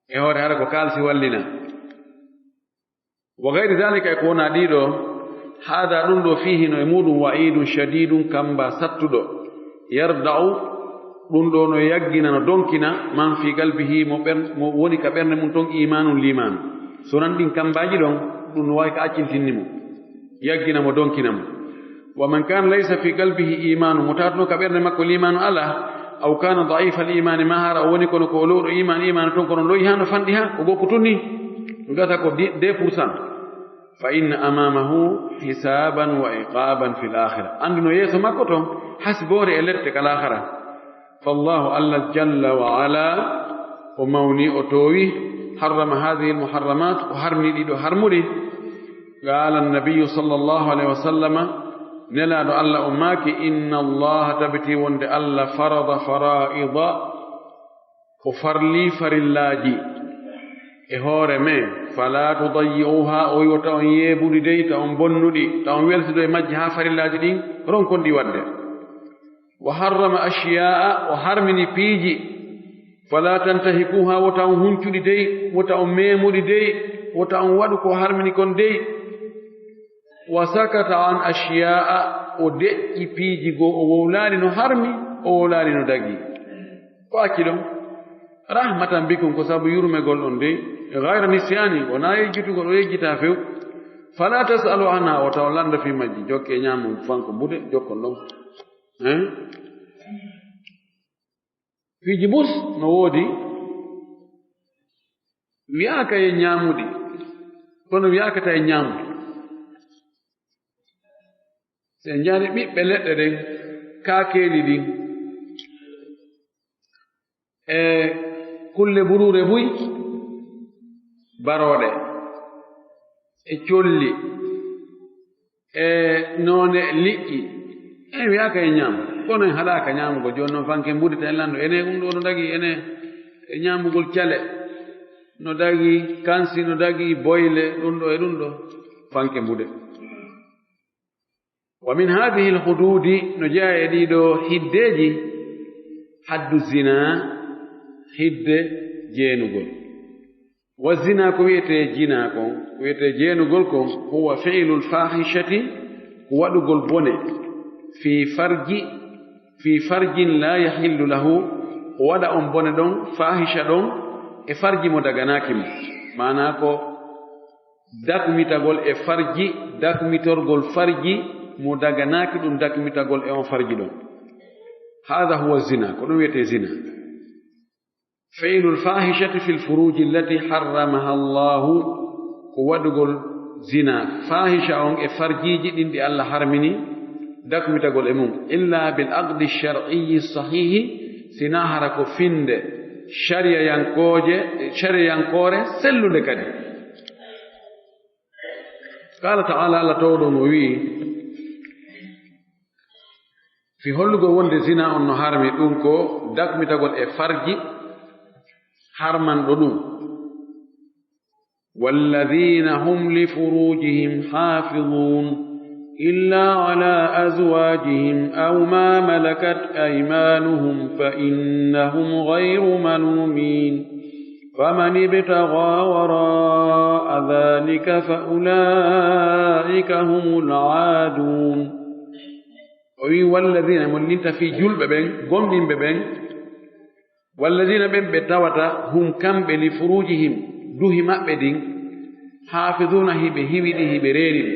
E hoore hara ko kaalisi wallina. Wa gayri dhalika, e ko wonaa ɗii ɗoo, haada, ɗum ɗoo, fiihi, no e muɗum, wa'idun shadidun, kamba sattuɗo, yarda'u, ɗum ɗoo no yaggina, no donkina, man fi qalbihi, mo ɓer-, mo woni ka ɓernde mum ton, imanun, liimaanu. So nan ɗin kambaaji ɗon, ɗum no waawi ka accintinni mo, yaggina mo, donkina mo. Wa man kana laysa fi qalbihi imanun, mo tawata no ka ɓernde makko liimaanu alaa, aw kana da'ifal imani, maa hara o woni kono ko o lowɗo iman, imaanu ton kono loyi haa no fanɗi haa, o goppu tun ni, gasa ko di-, deux pour cent. Fa inna amamahu hisaban wa iqaban fil akhirah. Anndu no yeeso makko ton hasiboore e lette ka laakhara. Fallahu, Allah jalla wa ala, o mawni, o toowi, harrama hadhihi al muharramat, o harmini ɗii ɗoo harmuɗi. Qala an-nabiyyu sallallahu alayhi wa sallama, Nelaaɗo Allah o maaki, inna Allaha, tabiti wonde Allah, farada fara'ida, o farlii farillaaji e hoore men, fala tudayyi'uha, o wi'i wota on yeebuɗi dey, ta on bonnuɗi, ta on welsido e majji haa farillaaji ɗin ronkon ɗi waɗde. Wa harrama ashya'a, o harmini piiji, fala tantahikuha, wota on huncuɗi dey, wota on meemuɗi dey, wota on waɗu ko harmini kon dey. Wa sakata an ashya'a, o deƴƴi piiji goo, o wowlaali no harmi, o wowlaali no dagii. Ko acci ɗon? Rahmatan bikum, ko sabu yurmegol on dey, ghayra nisyani, wonaa yejjitugol, o yejjitaa few. Fala tas'alu anha, wota on lannda fii majji, jokke ñaamon fanko mbude, jokkon ɗon. Hein? Piiji bus no woodi, wi'aaka e ñaamuɗi, kono wi'aaka ta e ñaamuɗi. Si en njaari ɓiɓɓe leɗɗe ɗen, kaakeeli ɗin, e kulle buruure buy, barooɗe, e colli, e noone liƴƴi, en wi'aaka en ñaam, kono en haɗaaka ñaamugol. Jooni noon fanke mbuɗi ta en lanndo, ene ɗum ɗo no dagi, ene e ñaamugol cale, no dagi kansi, no dagi boyle, ɗum ɗo e ɗum ɗo, fanke mbuɗe. Wa min haadihi alhuduudi, no jeyaa e ɗiiɗo hiddeeji, haddu zina, hidde jeenugol. Wa zina, ko wiyetee jina kon, ko wiyetee jeenugol kon, huwa fi'lu alfahishati, ko waɗugol bone, fi farji, fi farjin la yahillu lahu, o waɗa on bone ɗon, fahisha ɗon, e farji mo daganaaki mo. Maanaa ko dakmitagol e farji, dakmitorgol farji mo daganaaki ɗum dakmitagol e on farji ɗon. Haadha huwa zina, ko ɗum wiyetee zina. Fi'lu alfahishati fi alfuruji allati harramaha Allahu, ko waɗugol zina, fahisha on e farjiiji ɗin ɗi Allah harmini dakmitagol e mum, illa bil aqdi shar'iyyi sahihi, sinaa hara ko finde shariyayankooje, shariyayankoore sellunde kadi. Qala ta'ala, Allah towɗo no wi'i, fi hollugol wonde zina on no harmi, ɗum ko dakmitagol e farji harmanɗo ɗum. والذين هم لفروجهم حافظون إلا على أزواجهم أو ما ملكت أيمانهم فإنهم غير ملومين. فمن ابتغى وراء ذلك فأولئك هم العادون. O wi, "Walladina", mo linta fii julɓe ɓen, gomɗinɓe ɓen, "walladina", ɓen ɓe tawata, "hum", kamɓe, "li furujihim", duhi maɓɓe ɗin, "hafiduna", hiɓe hiwi ɗi, hiɓe reeni ɗi,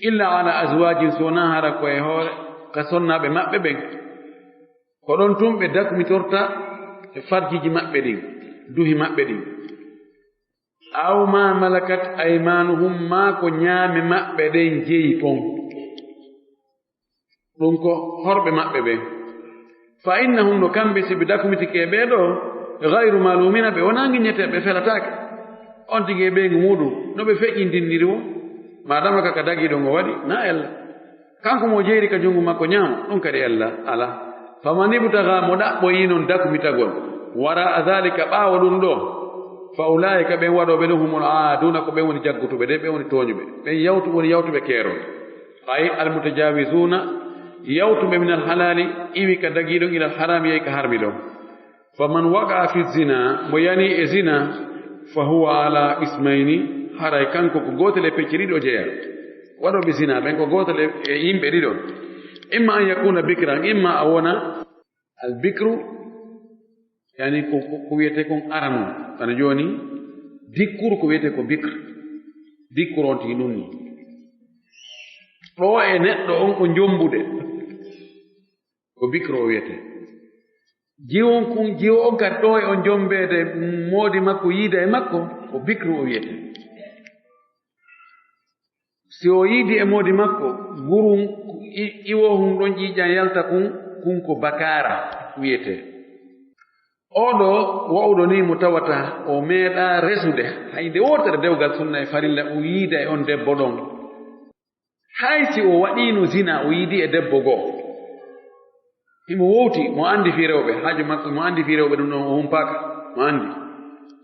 "illa ala azwajihim", so wonaa hara ko e hoore ka sonnaaɓe maɓɓe ɓen. Ko ɗon tun ɓe dakmitorta e farjiji maɓɓe ɗin, duhi maɓɓe ɗin. "Aw ma malakat aymanuhum", maa ko ñaame maɓɓe ɗen jeyi kon. Ɗum ko horɓe maɓɓe ɓen. "Fa innahum", no kamɓe, si ɓe dakmitike e ɓee ɗoo, "gayru malumina", ɓe wonaa ŋiññeteeɓe, ɓe felataake. On tigi e ɓeyngu muuɗum, no ɓe feƴƴindinniri woo, maadama ka, ka dagiiɗo ngo waɗi, na ella. Kanko mo jeyri ka junngo makko ñaamo, ɗum kadi ella alaa. "Faman ibtaga", mo ɗaɓɓoyi non dakmitagol, "waraa zalika", ɓaawo ɗum ɗoo, "fa ulaa'ika", ɓen waɗooɓe ɗum, "humul aaduuna", ko ɓen woni jaggutuɓe de, ɓen woni tooñuɓe, ɓen yawtu, woni yawtuɓe keerol. Ay almutajawizuuna, yawtuɓe minal halaali, iwi ka dagiiɗon, ilal haraami, yahi ka harmi ɗon. "Faman waqa'a fi zina", mo yani e zina, "fa huwa ala ismayni", haray kanko ko gootel e pecce ɗiɗi o jeyaa. Waɗooɓe zina ɓen ko gootel e, e yimɓe ɗiɗo. "Imma an yakuna bikran", imma a wona al bikru, yani ko, ko, ko wiyetee kon arano. Kono jooni dikkuru ko wiyetee ko bikr. Dikkuru on tigi ɗum ni. Ɗoo e neɗɗo on ko jombude. Ko bikru o wiyetee. Jiwo on kun, jiwo on kadi ɗoo e on jombeede moodi makko, yiida e makko, ko bikru o wiyetee. Si o yiidi e moodi makko, gurun i-, iwo hun ɗon ƴiiƴan yalta kun, kun ko bakaara wiyetee. Oo ɗoo wa'uɗo nii mo tawata o meeɗaa resude hay nde wootere dewgal sunna e farilla, o yiida e on debbo ɗon. Hay si o waɗiino zina, o yiidi e debbo goo. Himo wowti, mo anndi fii rewɓe, haaju makko, mo anndi fii rewɓe ɗum ɗon, o humpaaka, mo anndi.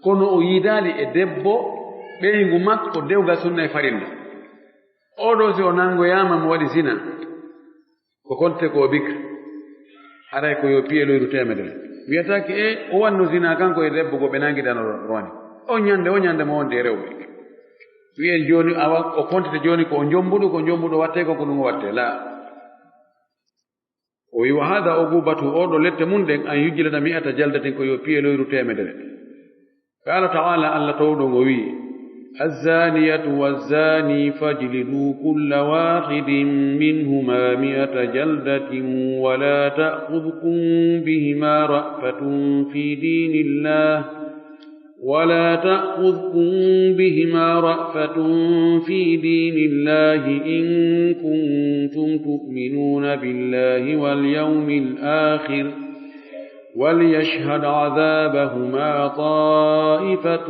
Kono o yiidaali e debbo ɓeyngu makko dewgal sunna e farilla. Oo ɗoo si o nanngoyaama mo waɗi zina, ko konte ko o bikr. Haray ko yo piye loyru teemedere. Wiyataake, e, o wanno zina kanko e debbo goo ɓe nangi dano roni. O ñande, o ñande mo wondi e rewɓe. Wiyen jooni, awa, o kontete jooni ko o jombuɗo, ko jombuɗo wattee, ko ko ɗum wattee. Laa. O wi, "Wa hada uqubatu", oo ɗoo lette mun ɗen, "an yujlada mi'ata jaldatin", ko yo piye loyru teemedere. Qala ta'ala, Allah towɗo ngo wi, "Azzaniyatu wazzani fajlidu kulla wahidin minhuma mi'ata jaldatin wala ta'khudhukum bihima ra'fatun fi dinillah." ولا تأخذكم بهما رأفة في دين الله إن كنتم تؤمنون بالله واليوم الآخر وليشهد عذابهما طائفة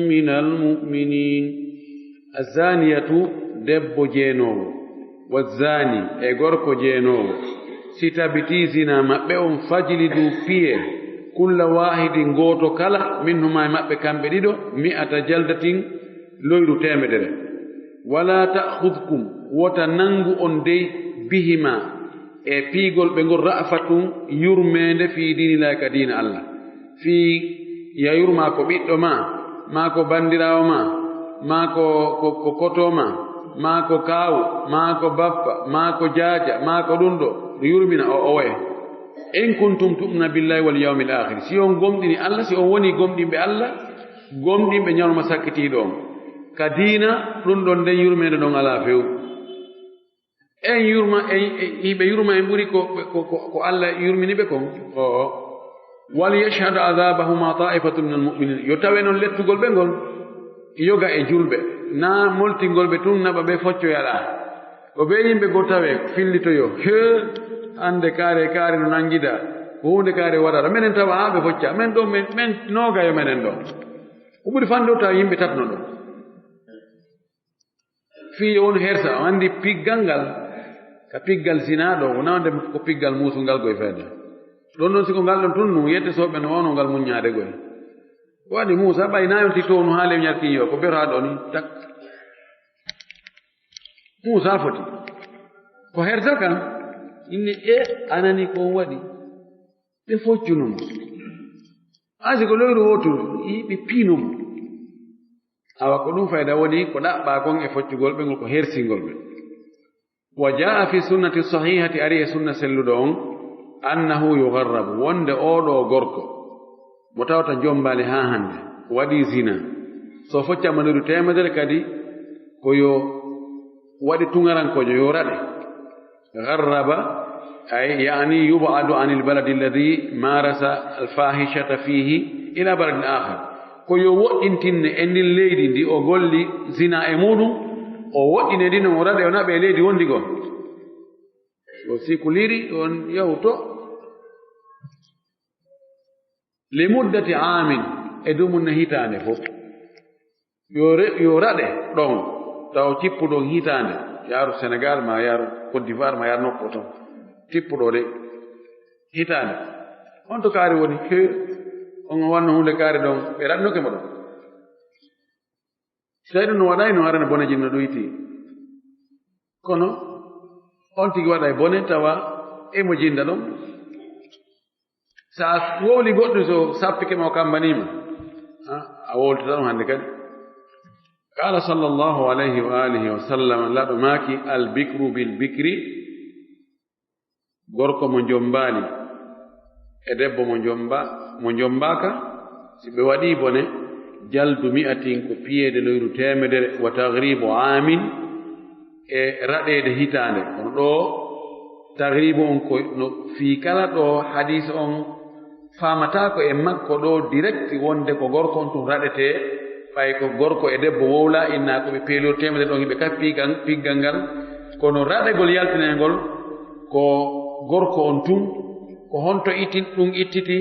من المؤمنين. الزانية, debbo jeenoowo, والزاني, e gorko jeenoowo, si tabitii zina maɓɓe on, fajlidu, piye, kulla waahidin, gooto kala, minhumaa, e maɓɓe kamɓe ɗiɗo, mi'ata jaldatin, loyru teemedere. Wala ta'khudkum, wota nangu on dey, bihima, e piigol ɓe ngol, ra'fatun, yurmeende, fii diinillaahi, ka diina Allah. Fii ya yurma ko ɓiɗɗo ma, maa ko banndiraawo ma, maa ko, ko, ko koto ma, maa ko kaawu, maa ko bappa, maa ko jaaja, maa ko ɗum ɗo, yurmina o, o waye. In kuntum tu'minuna billahi wal yawmil akhir. Si on gomɗini Allah, si on woni gomɗinɓe Allah, gomɗinɓe ñalawma sakkitiiɗo on, ka diina, ɗum ɗon nden yurmeende ɗon alaa few. En yurma, en, en, hiɓe yurma en ɓuri ko, ko, ko, ko Allah yurmini ɓe kon. Oo. Wal yashhadu adhabahuma ta'ifatun minal mu'minin. Yo tawe non lettugol ɓe ngol, yoga e julɓe. Naa moltingol ɓe tun naɓa ɓe foccoya ɗaa. Ko ɓe yimɓe goo tawe fillitoyo. Hee, hannde kaare, kaare no nanngidaa. Ko huunde kaare waɗata. Menen tawa haa ɓe focca. Men ɗoo, men, men noogayo menen ɗoo. Ko ɓuri fanɗude tawa yimɓe tato no ɗoo. Fii yo won hersa, o anndi piggal ngal, ka piggal zinaa ɗoo, wonaa wonde ko piggal muusungal goy fayda. Ɗon non si ko ngal ɗon tun nun, yette sooɓe no wano ngal muññaade goy. Ko waɗi Muusa ɓay naa yonti townu haa lew ñarkin yo, ko beto haa ɗoo ni, tak. Muusa foti. Ko hersa kan, inni e anani ko on waɗi. Ɓe foccunoo mo. Haa si ko leyru wooturu, ɓe piinoo mo. Awa ko ɗum fayda woni ko ɗaɓɓaa kon e foccugol ɓe ngol, ko hersingol ɓe. Wa jaa'a fi sunnati sahihati, ari e sunna selluɗo on, annahu yugharrabu, wonde oo ɗoo gorko mo tawata jommbaali haa hannde, waɗii zina, so foccaama leyru teemedere kadi, ko yo waɗi tuŋarankoojo, yo raɗe. Gharraba, ay, ya'ni yub'adu anil baladi alladhi marasa al-fahishata fihi ila baladin akhar. Ko yo woɗɗintinne e ndin leydi ndi o golli zina e muɗum, o woɗɗine ndi, no o raɗe, o naɓe e leydi wondi goo. O sikuliri, on yahu to. Li muddati aamin, e dumunna hitaande fof. Yo re-, yo raɗe ɗon, taw cippuɗon hitaande, yaaru Senegal, ma yaaru Côte d'Ivoire, ma yaaru nokku ton. Cippuɗo de, hitaande. On to kaari woni, he, on wanno huunde kaari ɗon, ɓe raɗnoke mo ɗon. Si tawi ɗum no waɗay, no harana bone jinno ɗoyti. Kono, on tigi waɗay bone, tawa e mo jinda ɗon. Sa wowli goɗɗo, so sappike ma, o kammbaniima, a, a wowlitata ɗum hannde kadi. Qala sallallahu alayhi wa alihi wa sallam, Laɗo maaki, "Al bikru bil bikri," gorko mo jommbaali e debbo mo jommba-, mo jommbaaka, si ɓe waɗii bone, jaldu mi'atin, ko piyeede loyru teemedere, wa tagribu aamin, e raɗeede hitaande. Kono ɗoo, tagribu on ko no fii kala ɗo hadiis on faamataa ko e makko ɗoo direct wonde ko gorko on tun raɗetee, ɓay ko gorko e debbo wowlaa, innaa ko ɓe peelori teemedere ɗon hiɓe kafi piggal, piggal ngal. Kono raɗegol yaltinengol ko gorko on tun, ko honto itti-, ɗum ittiti,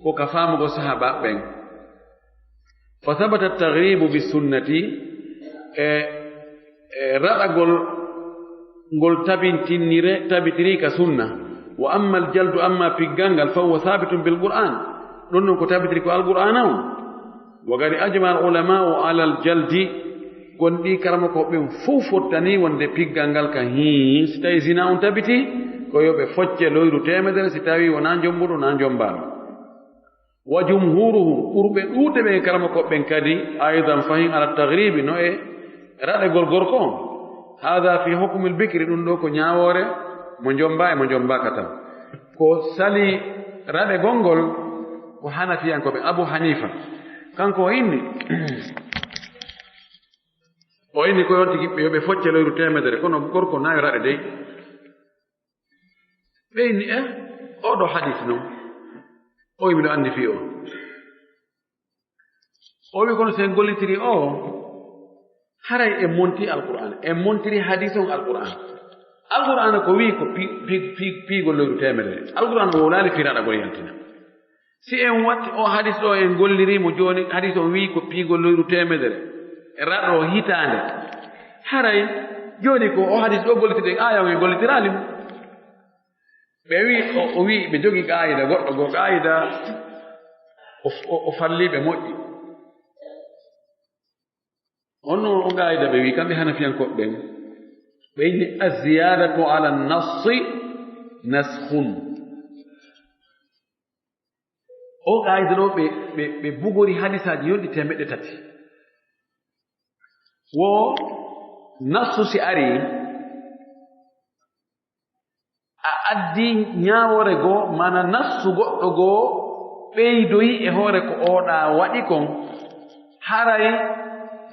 ko ka faamugol sahaabaaɓe ɓen. Fa sabata tagribu bi sunnati, e, e raɗagol ngol tabintinire, tabitiri ka sunna. Wa amma al jaldu, amma piggal ngal, fa huwa sabitun bil Qur'an. Ɗum ɗon ko tabitiri ko Alqur'aana on. Wa qad ajma al ulama'u ala al jaldi. Gonɗi karamoko ɓen fow fottani wonde piggal ngal ka hii, si tawi zina on tabiti, ko yo ɓe focce loyru teemedere, si tawi wonaa jommbuɗo, naa jommbaaɗo. Wa jumhuruhum, ɓurɓe ɗuuɗde ɓen e karamokooɓe ɓen kadi, aydan fahin ala tagribi, no e raɗegol gorko on. Hada fi hukmil bikri, ɗum ɗoo ko ñaawoore mo jommbaa e mo jommbaaka tan. Ko sali raɗegol ngol ko Hanafiyankooɓe, Abu Hanifa. Kanko o inni, o inni ko yon tigi ɓe, yo ɓe focce loyru teemedere, kono gorko naa yo raɗe dey. Ɓe inni, "Eh, oo ɗoo hadiis non, o wi miɗo anndi fii o." O wi, "Kono si en gollitiri o, haray en monti Alqur'aana, en montiri hadiis on Alqur'aana. Alqur'aana ko wi ko pi-, pi-, pi-, piigol loyru teemedere. Alqur'aana o wowlaali fii raɗagol yaltina. Si en watti o hadiis ɗoo, en golliri mo jooni, hadiis on wi ko piigol loyru teemedere, raɗo hitaande. Haray jooni ko o hadiis ɗoo gollitirɗen, aaya on en gollitiraali mo." Ɓe wi, o, o wi ɓe jogii qaayida goɗɗo goo, qaayida o, o, o fallii ɓe moƴƴi. O Honno o qaayida ɓe wi, kamɓe Hanafiyankooɓe ɓen? Ɓe inni, "Azziyaadatu ala nassi naskhun." O qaayida ɗo ɓe, ɓe, ɓe bugori hadisaaji yonɗi teemeɗɗe tati. Wo nassu si ari, a addi ñaawoore goo, mana nassu goɗɗo goo ɓeydoyi e hoore ko oɗa waɗi kon, haray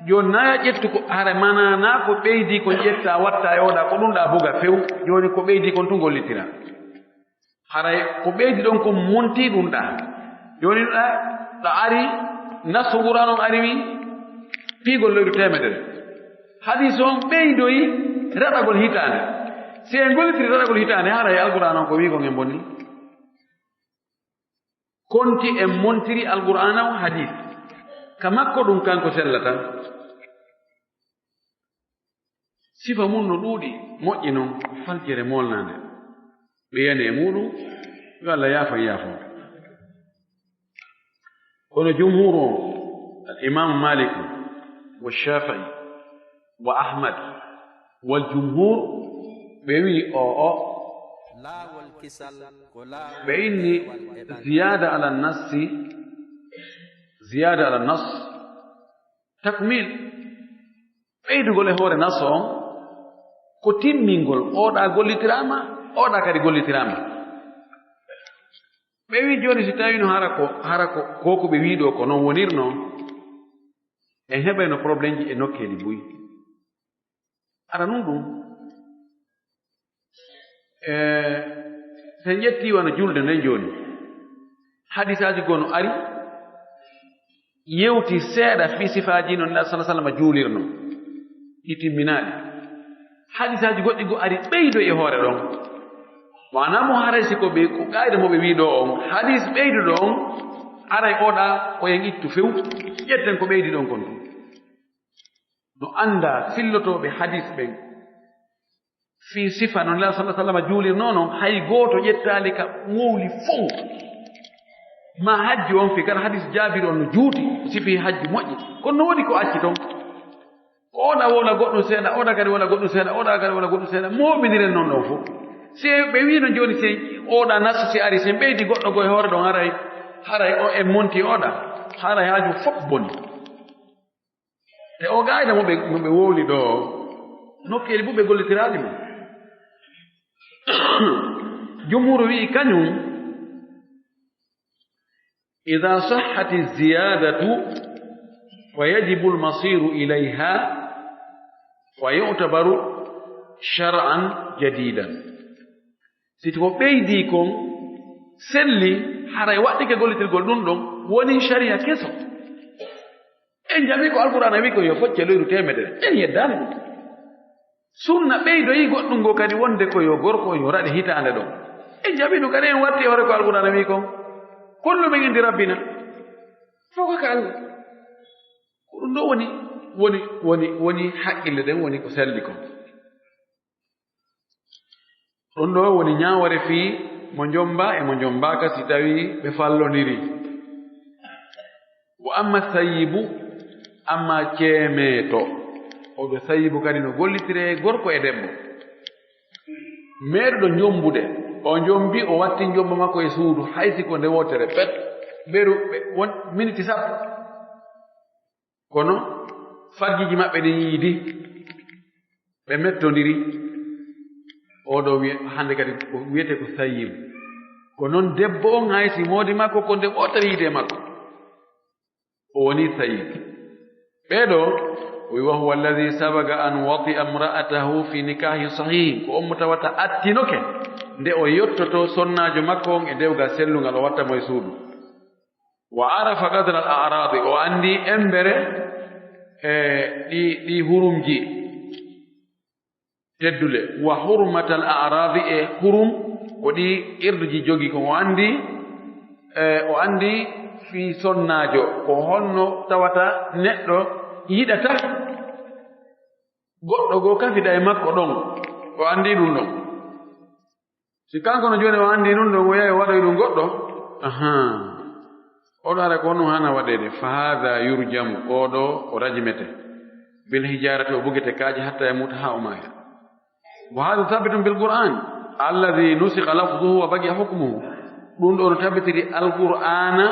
jooni na ƴettu ko, haray mana na ko ɓeydi kon ƴetta watta e oɗa, ko ɗum ɗa buga few. Jooni ko ɓeydi kon tun gollitira. Haray ko ɓeydi ɗon kon monti ɗum ɗa. Jooni ɗa, ɗa ari, nassu Qur'aan on ari wi, piigol leyru teemedere. Hadis on ɓeydoyi raɗagol hitaande. Si en gollitiri raɗagol hitaande, haray Alqur'aan on ko wi kon en bonni. Konti en montiri Alqur'aana on hadis. Ka makko ɗum kanko sellata. Sifa mun no ɗuuɗi, moƴƴi non, faljere molnaande. Ɓe yani e muuɗum, yo Allah yaafo e yaafo. Kono jumhuur on, al Imaamu Maalik, wa Shaafi'i, wa Ahmad, wal jumhuur, ɓe wi'i o, o, laawol kisal ko laawol ɓe inni ziyaada ala nassi, ziyaada ala nas, takmil. Ɓeydugol e hoore nas on ko timmingol, oɗa gollitiraama, oɗa kadi gollitiraama. Ɓe wi jooni si tawino hara ko, hara ko, ko ko ɓe wi ɗo ko non wonirno, en heɓayno problémeji e nokkeeli buy. Ara nun ɗum, e, si en ƴetti wano julde nden jooni, hadisaaji goo no ari, yewti seeɗa fii sifaaji no Nulaaɗo sallallaahu alayhi wa sallam juulirno, ɗi timminaaɗi. Hadisaaji goɗɗi goo ari ɓeydo e hoore ɗon. Maanaa mo haray si ko ɓe, ko qaayida mo ɓe wii ɗoo on, hadis ɓeyduɗo on, aray oɗa ko en ittu few, ƴetten ko ɓeydi ɗon kon tun. No anndaa fillotooɓe hadis ɓen fii sifa no Nulaaɗo sallallaahu alayhi wa sallam juulirnoo non, hay gooto ƴettaali ka wowli fow. Ma hajju on fii, kala hadis Jaabir on no juuti, sifi hajju moƴƴi. Kono no woodi ko acci ton. Ko oɗa wowla goɗɗum seeɗa, oɗa kadi wowla goɗɗum seeɗa, oɗa kadi wowla goɗɗum seeɗa. Mooɓindiren non ɗon fow. Si ɓe wiino jooni, si oɗa nassu si ari, si en ɓeydi goɗɗo goo e hoore ɗon, haray, haray o en monti oɗa, haray haaju fof boni. Te o qaayida mo ɓe, mo ɓe wowli ɗoo, nokkeeli buy ɓe gollitiraali mo. Jumhuuru wi'i kañum, idaa sahhati ziyaadatu fa yajibu almasiiru ilayha fa yu'tabaru shar'an jadiidan. Si ko ɓeydii kon selli, haray waɗɗike gollitirgol ɗum ɗon woni sariya keso. En jaɓii ko Alqur'aana wi'i ko yo focce leyru teemedere. En yeddaani ɗum. Sunna ɓeydoyi goɗɗum ngoo kadi wonde ko yo gorko yo raɗe hitaande ɗon. En jaɓii ɗum kadi, en watti e hoore ko Alqur'aana wi'i kon. Kullu min indi rabbina. Fof ko ka Allah. Ko ɗum ɗoo woni, woni, woni, woni haqqille ɗen, woni ko selli kon. Ɗum ɗoo woni ñaawoore fii mo njombaa e mo njombaaka si tawii ɓe fallondiri. Wa amma sayyibu, amma ceemeeto, oɗo sayyibu kadi no gollitiree gorko e debbo. Meeɗuɗo njombude, o njombi, o watti njomba makko e suudu, hay si ko nde wootere pet, mberu ɓe won miniti sappo. Kono farjiji maɓɓe ɗin yiidi, ɓe mettondiri. Oɗo wiye, hannde kadi ko wiyetee ko sayyibu. Ko non debbo on, hay si moodi makko ko nde wootere yiide makko, o woni sayyibu. Ɓee ɗoo, o wi, "Wa huwa alladhi sabaga an wati'a imra'atahu fi nikahin sahih." Ko on mo tawata attinoke nde o yottoto sonnaajo makko on e dewgal sellungal, o watta mo e suudu. Wa arafa qadra al a'radi, o anndi embere e ɗi, ɗi hurumji teddule. Wa hurmatal a'radi, e hurum ko ɗi irduji jogi kon, o anndi, e, o anndi fii sonnaajo, ko honno tawata neɗɗo yiɗata goɗɗo goo kafida e makko ɗon, o anndi ɗum ɗon. Si kanko no jooni o anndi ɗum ɗon, o yahi o waɗoyi ɗum goɗɗo, ahan. Oɗo ara ko honno hana waɗeede, fa haada yurjamu, oɗo o rajmete. Bil hijarati, o bugete kaaƴe, hatta yamuta, haa o maaya. Wa hada thabitun bil Qur'an alladhi nusikha lafzuhu wa baqiya hukmuhu. Ɗum ɗo no tabitiri Alqur'aana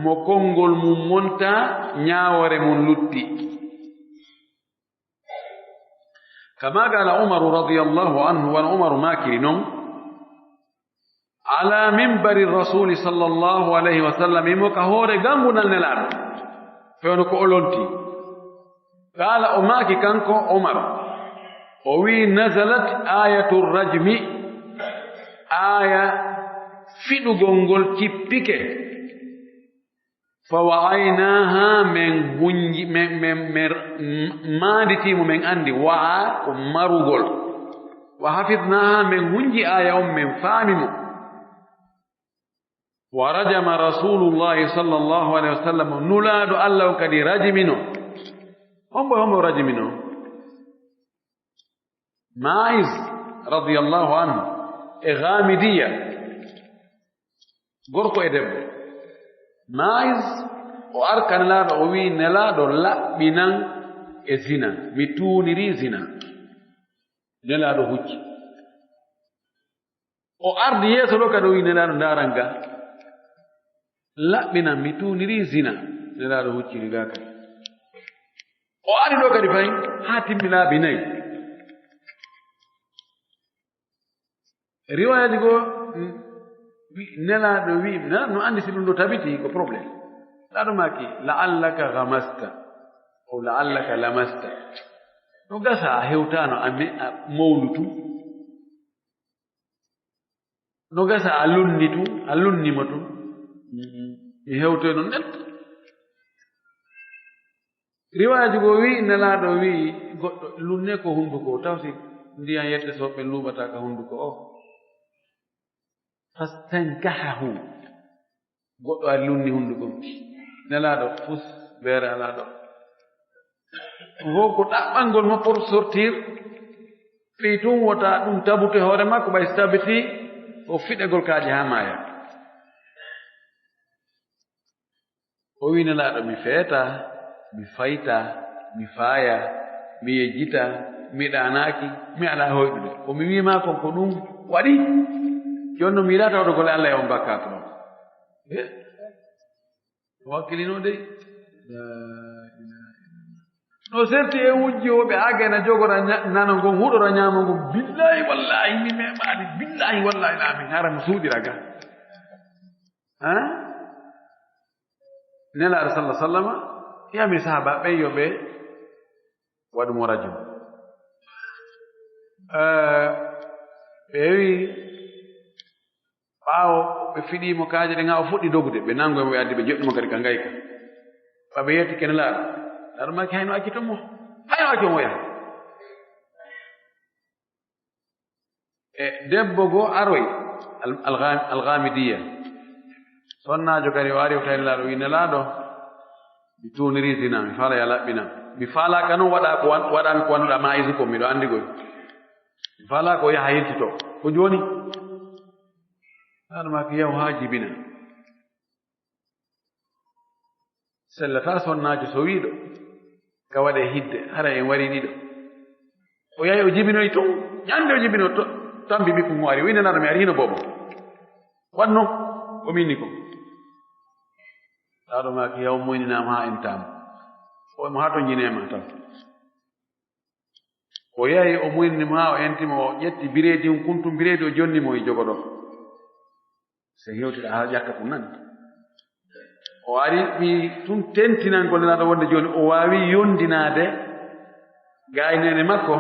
mo konngol mum monta, ñaawoore mum lutti. Kama qala Umaru radiyallahu anhu, wano Umaru maakiri non, ala minbari rasuli sallallahu alayhi wa sallam, imo ka hoore gangunal Nelaaɗo, fewno ko o lonti. Qala, o maaki kanko Umar, o wi, nazalat ayatu rajmi, aya fiɗugol ngol cippike. Fa wa'aynaha, men hunji, men, men, men maanditi mo, men andi wa'a ko marugol. Wa hafidnaha, men hunji aya on, men faami mo. Wa rajama rasulullahi sallallahu alayhi wa sallam, nulaaɗo Allah on kadi rajimino. Hombo, hombo rajimino? Ma'iz radiyallahu anhu e Ghamidiyya, gorko e debbo. Ma'iz o arka Nelaaɗo, o wi, Nelaaɗo, laɓɓinan e zina, mi tuuniri zina. Nelaaɗo hucci. O ardi yeeso ɗo kadi, o wi, Nelaaɗo, ndaaran ga. Laɓɓinan, mi tuuniri zina. Nelaaɗo hucciri ga kadi. O ari ɗo kadi fay haa timmi laabi nayi. Riwaayaji goo, mm, wi-, Nelaaɗo wi, Nelaaɗo no anndi si ɗum ɗo tabiti ko problème. Nelaaɗo maaki, la'allaka ghamasta, o la'allaka lamasta. No gasa a hewtaano a me-, a mowlu tun. No gasa a lunni tun, a lunni mo tun. Mm, mi hewtoy non nden. Riwaaji goo wi, Nelaaɗo wi, goɗɗo lunne ko hunduko, taw si ndiyan yette soɓe luuɓata ka hunduko o. Fastankahahu. Goɗɗo ari lunni hunduko. Nelaaɗo fus beere alaa ɗo. Ko ko ɗaɓɓangol mo pour sortir. Fii tun wota ɗum tabute hoore makko, ɓay si tabiti o fiɗegol kaaƴe haa maaya. O wi, Nelaaɗo, mi feeta, mi fayta, mi faaya, mi yejjita, mi ɗaanaaki, mi alaa hoyɗude. Ko mi wii maa kon ko ɗum waɗi. Jooni no mi yiɗaa tawde golle Allah e on bakkaatu ɗon. Eh? O wakkilino dey. Laa ilaaha illallah. No serti e wujji o ɓe agana jogora ña-, nano ngon, huɗora ñaamo ngon. Billaahi wallaahi mi meeɓaali. Billaahi wallaahi laa min hara mo suuɗira ga. Ha? Nelaaɗo sallallahu alaihi wasallam yami sahaaba ɓen yo ɓe waɗu mo rajum. Eh, ɓe wi, ɓaawo ɓe fiɗi mo kaaƴe ɗen, haa o fuɗɗi dogude, ɓe nango mo, ɓe addi, ɓe joɗɗi mo kadi ka ngayka. Ɓa ɓe yetti ke Nelaaɗo. Nelaaɗo maaki, hayno accito mo. Hayno accito mo yaha. E debbo goo aroy, al-, al-, Alghamidiyya. Sonnaajo kadi o ari, o tawi Nelaaɗo, wi, Nelaaɗo, mi tuuniri zina, mi faala ya laɓɓina. Mi faalaaka non waɗa ko wan-, waɗami ko wannuɗa Ma'izu ko, miɗo anndi koy. Mi faalaaka o yaha yiltito. Ko jooni? Nelaaɗo maaki, yahu haa jibina. Sellataa sonnaajo sowiiɗo, ka waɗee hidde, hara en warii ɗiɗo. O yahi, o jibinoyi tun, ñande o jibino to, tambi ɓikkun o ari, o wi, Nelaaɗo, mi ari hino boobo. Waɗno ko minni ko. Nelaaɗo maaki, yahu moyninaama haa entaama. O mo haa to ñineema tan. O yahi, o moynini mo haa o enti mo, o ƴetti bireedi, on kuntun bireedi, o jonni mo e jogo ɗo. Se hewtira haa ƴakka ko nani. O ari, wi tun tentinangol Nelaaɗo wonde jooni o waawi yondinaade gayneene makko.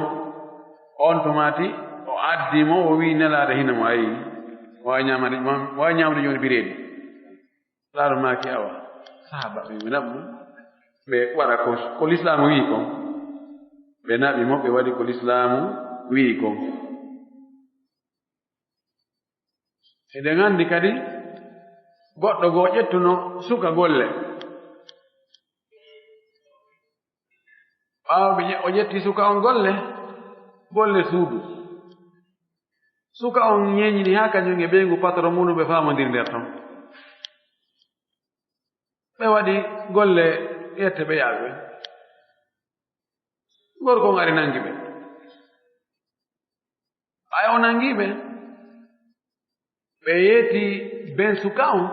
On to maati o addi mo, o wi Nelaaɗo hino mo, ayi, o waawi ñaamade, o waawi ñaamde jooni bireedi. Nelaaɗo maaki, awa, sahaaba ɓe, mi naɓu ɓe waɗa ko, ko lislaamu wi'i kon. Ɓe naɓi mo, ɓe waɗi ko lislaamu wi'i kon. Eɗen anndi kadi goɗɗo goo ƴettuno suka golle. Ɓaawo ɓe ƴe-, o ƴetti suka on golle, golle suudu. Suka on ñeeñini haa kañum e ɓeyngu patron mum, ɓe faamondiri nder ton. Ɓe waɗi golle yette ɓe yaaɓe. Gorko on ari nangi ɓe. Ɓay o nangi ɓe, ɓe yeeti ben suka on,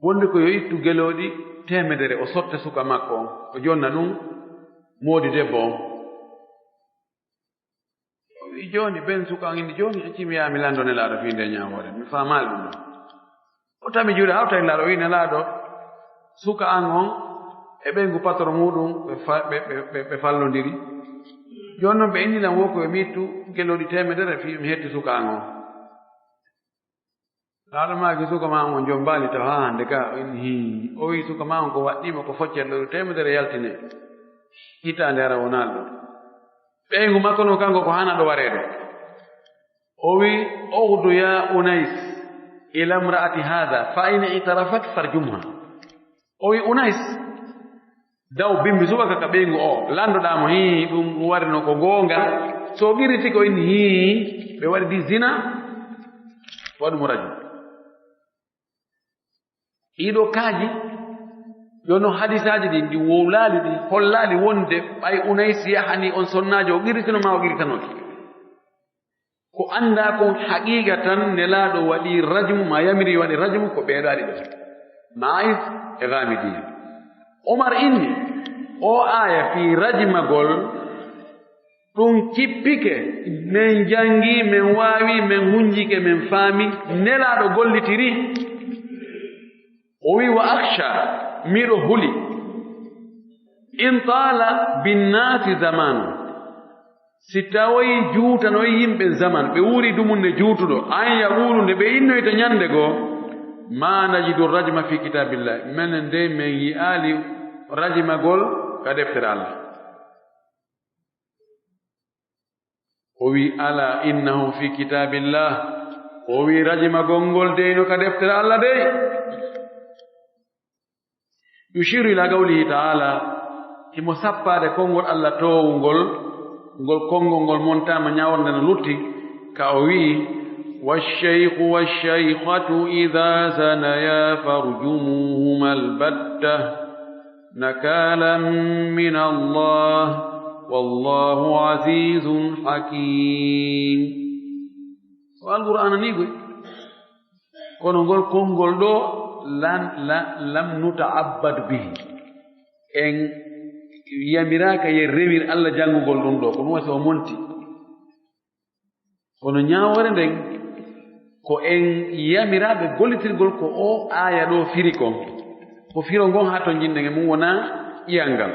wonde ko yo ittu gelooɗi teemedere, o sotta suka makko on, o jonna ɗum moodi debbo on. O wi, "Jooni, ben suka on inni, jooni, hecci mi yaha mi lanndo Nelaaɗo fii nde ñaawoore, mi faamaali ɗum ɗoo." O tami juuɗe, hawta e Nelaaɗo, o wi, "Nelaaɗo, suka an on e ɓeyngu patron muuɗum, ɓe fa-, ɓe, ɓe, ɓe, ɓe fallondiri. Jooni non ɓe inni lan wo ko yo mi ittu gelooɗi teemedere fii mi hetti suka an on." Nelaaɗo maaki, "Suka maa on jombaali taw haa hannde ka?" O inni, "Hii." O wi, "Suka maa on ko waɗɗiima ko foccere ɗo teemedere yaltine. Hitaande hara wonaali ɗo." Ɓeyngu makko non kanko ko hana ɗo wareede. O wi, "Ughdu ya Unais ila imra'ati hadha, fa in i'tarafat farjumha." O wi, "Unais, daw bimbi subaka ka ɓeyngu o, landoɗaa mo, hii, ɗum warino ko goonga. So o qirriti ko inni, hii, ɓe waɗi di zina, waɗu mo rajmu." Ɗiɗo kaaji, yo no hadisaaji ɗin, ɗi wowlaali, ɗi hollaali wonde ɓay Unais yahani on sonnaajo, o qirritino ma o qirritanoki. Ko anndaa kon haqiiqa tan, Nelaaɗo waɗi rajmu, ma yamiri waɗi rajmu, ko ɓeeɗo ari ɗo. Ma'iz e Ghamidiyya. Omar inni, o aaya fii rajmagol, ɗum kippike, men janngi, men waawi, men hunjike, men faami, Nelaaɗo gollitiri. O wi, "Wa akhsha, miɗo huli, in taala binnaasi zamanu, si tawoyi juutanoyi yimɓe zaman, ɓe wuuri dumunne juutuɗo, an yaqulu, nde ɓe innoyta ñande goo, ma najidu rajma fi kitaabillah, menen dey men yi'aali rajmagol ka deftere Allah." O wi, "Ala innahu fi kitaabillah." O wi, "Rajmagol ngol dey no ka deftere Allah dey." Yushiru ila qawlihi ta'ala, himo sappaade konngol Allah toowungol, ngol konngol ngol montaama ñaawoore no lutti, ka o wi'i, "Wash-shaykhu wash-shaykhatu idha zanaya farjumuhuma al-batta, nakalan min Allah, wallahu azizun hakim." Ko Alqur'aana ni koy. Kono ngol konngol ɗoo lan, lan, lam nuta'abbad bihi. En yamiraaka ye rewir Allah janngugol ɗum ɗoo, ko ɗum wasi o monti. Kono ñaawoore nden, ko en yamiraaɓe gollitirgol ko o aaya ɗoo firi kon. Ko firo ngon haa to njiɗɗen e mum wona ƴiyangal.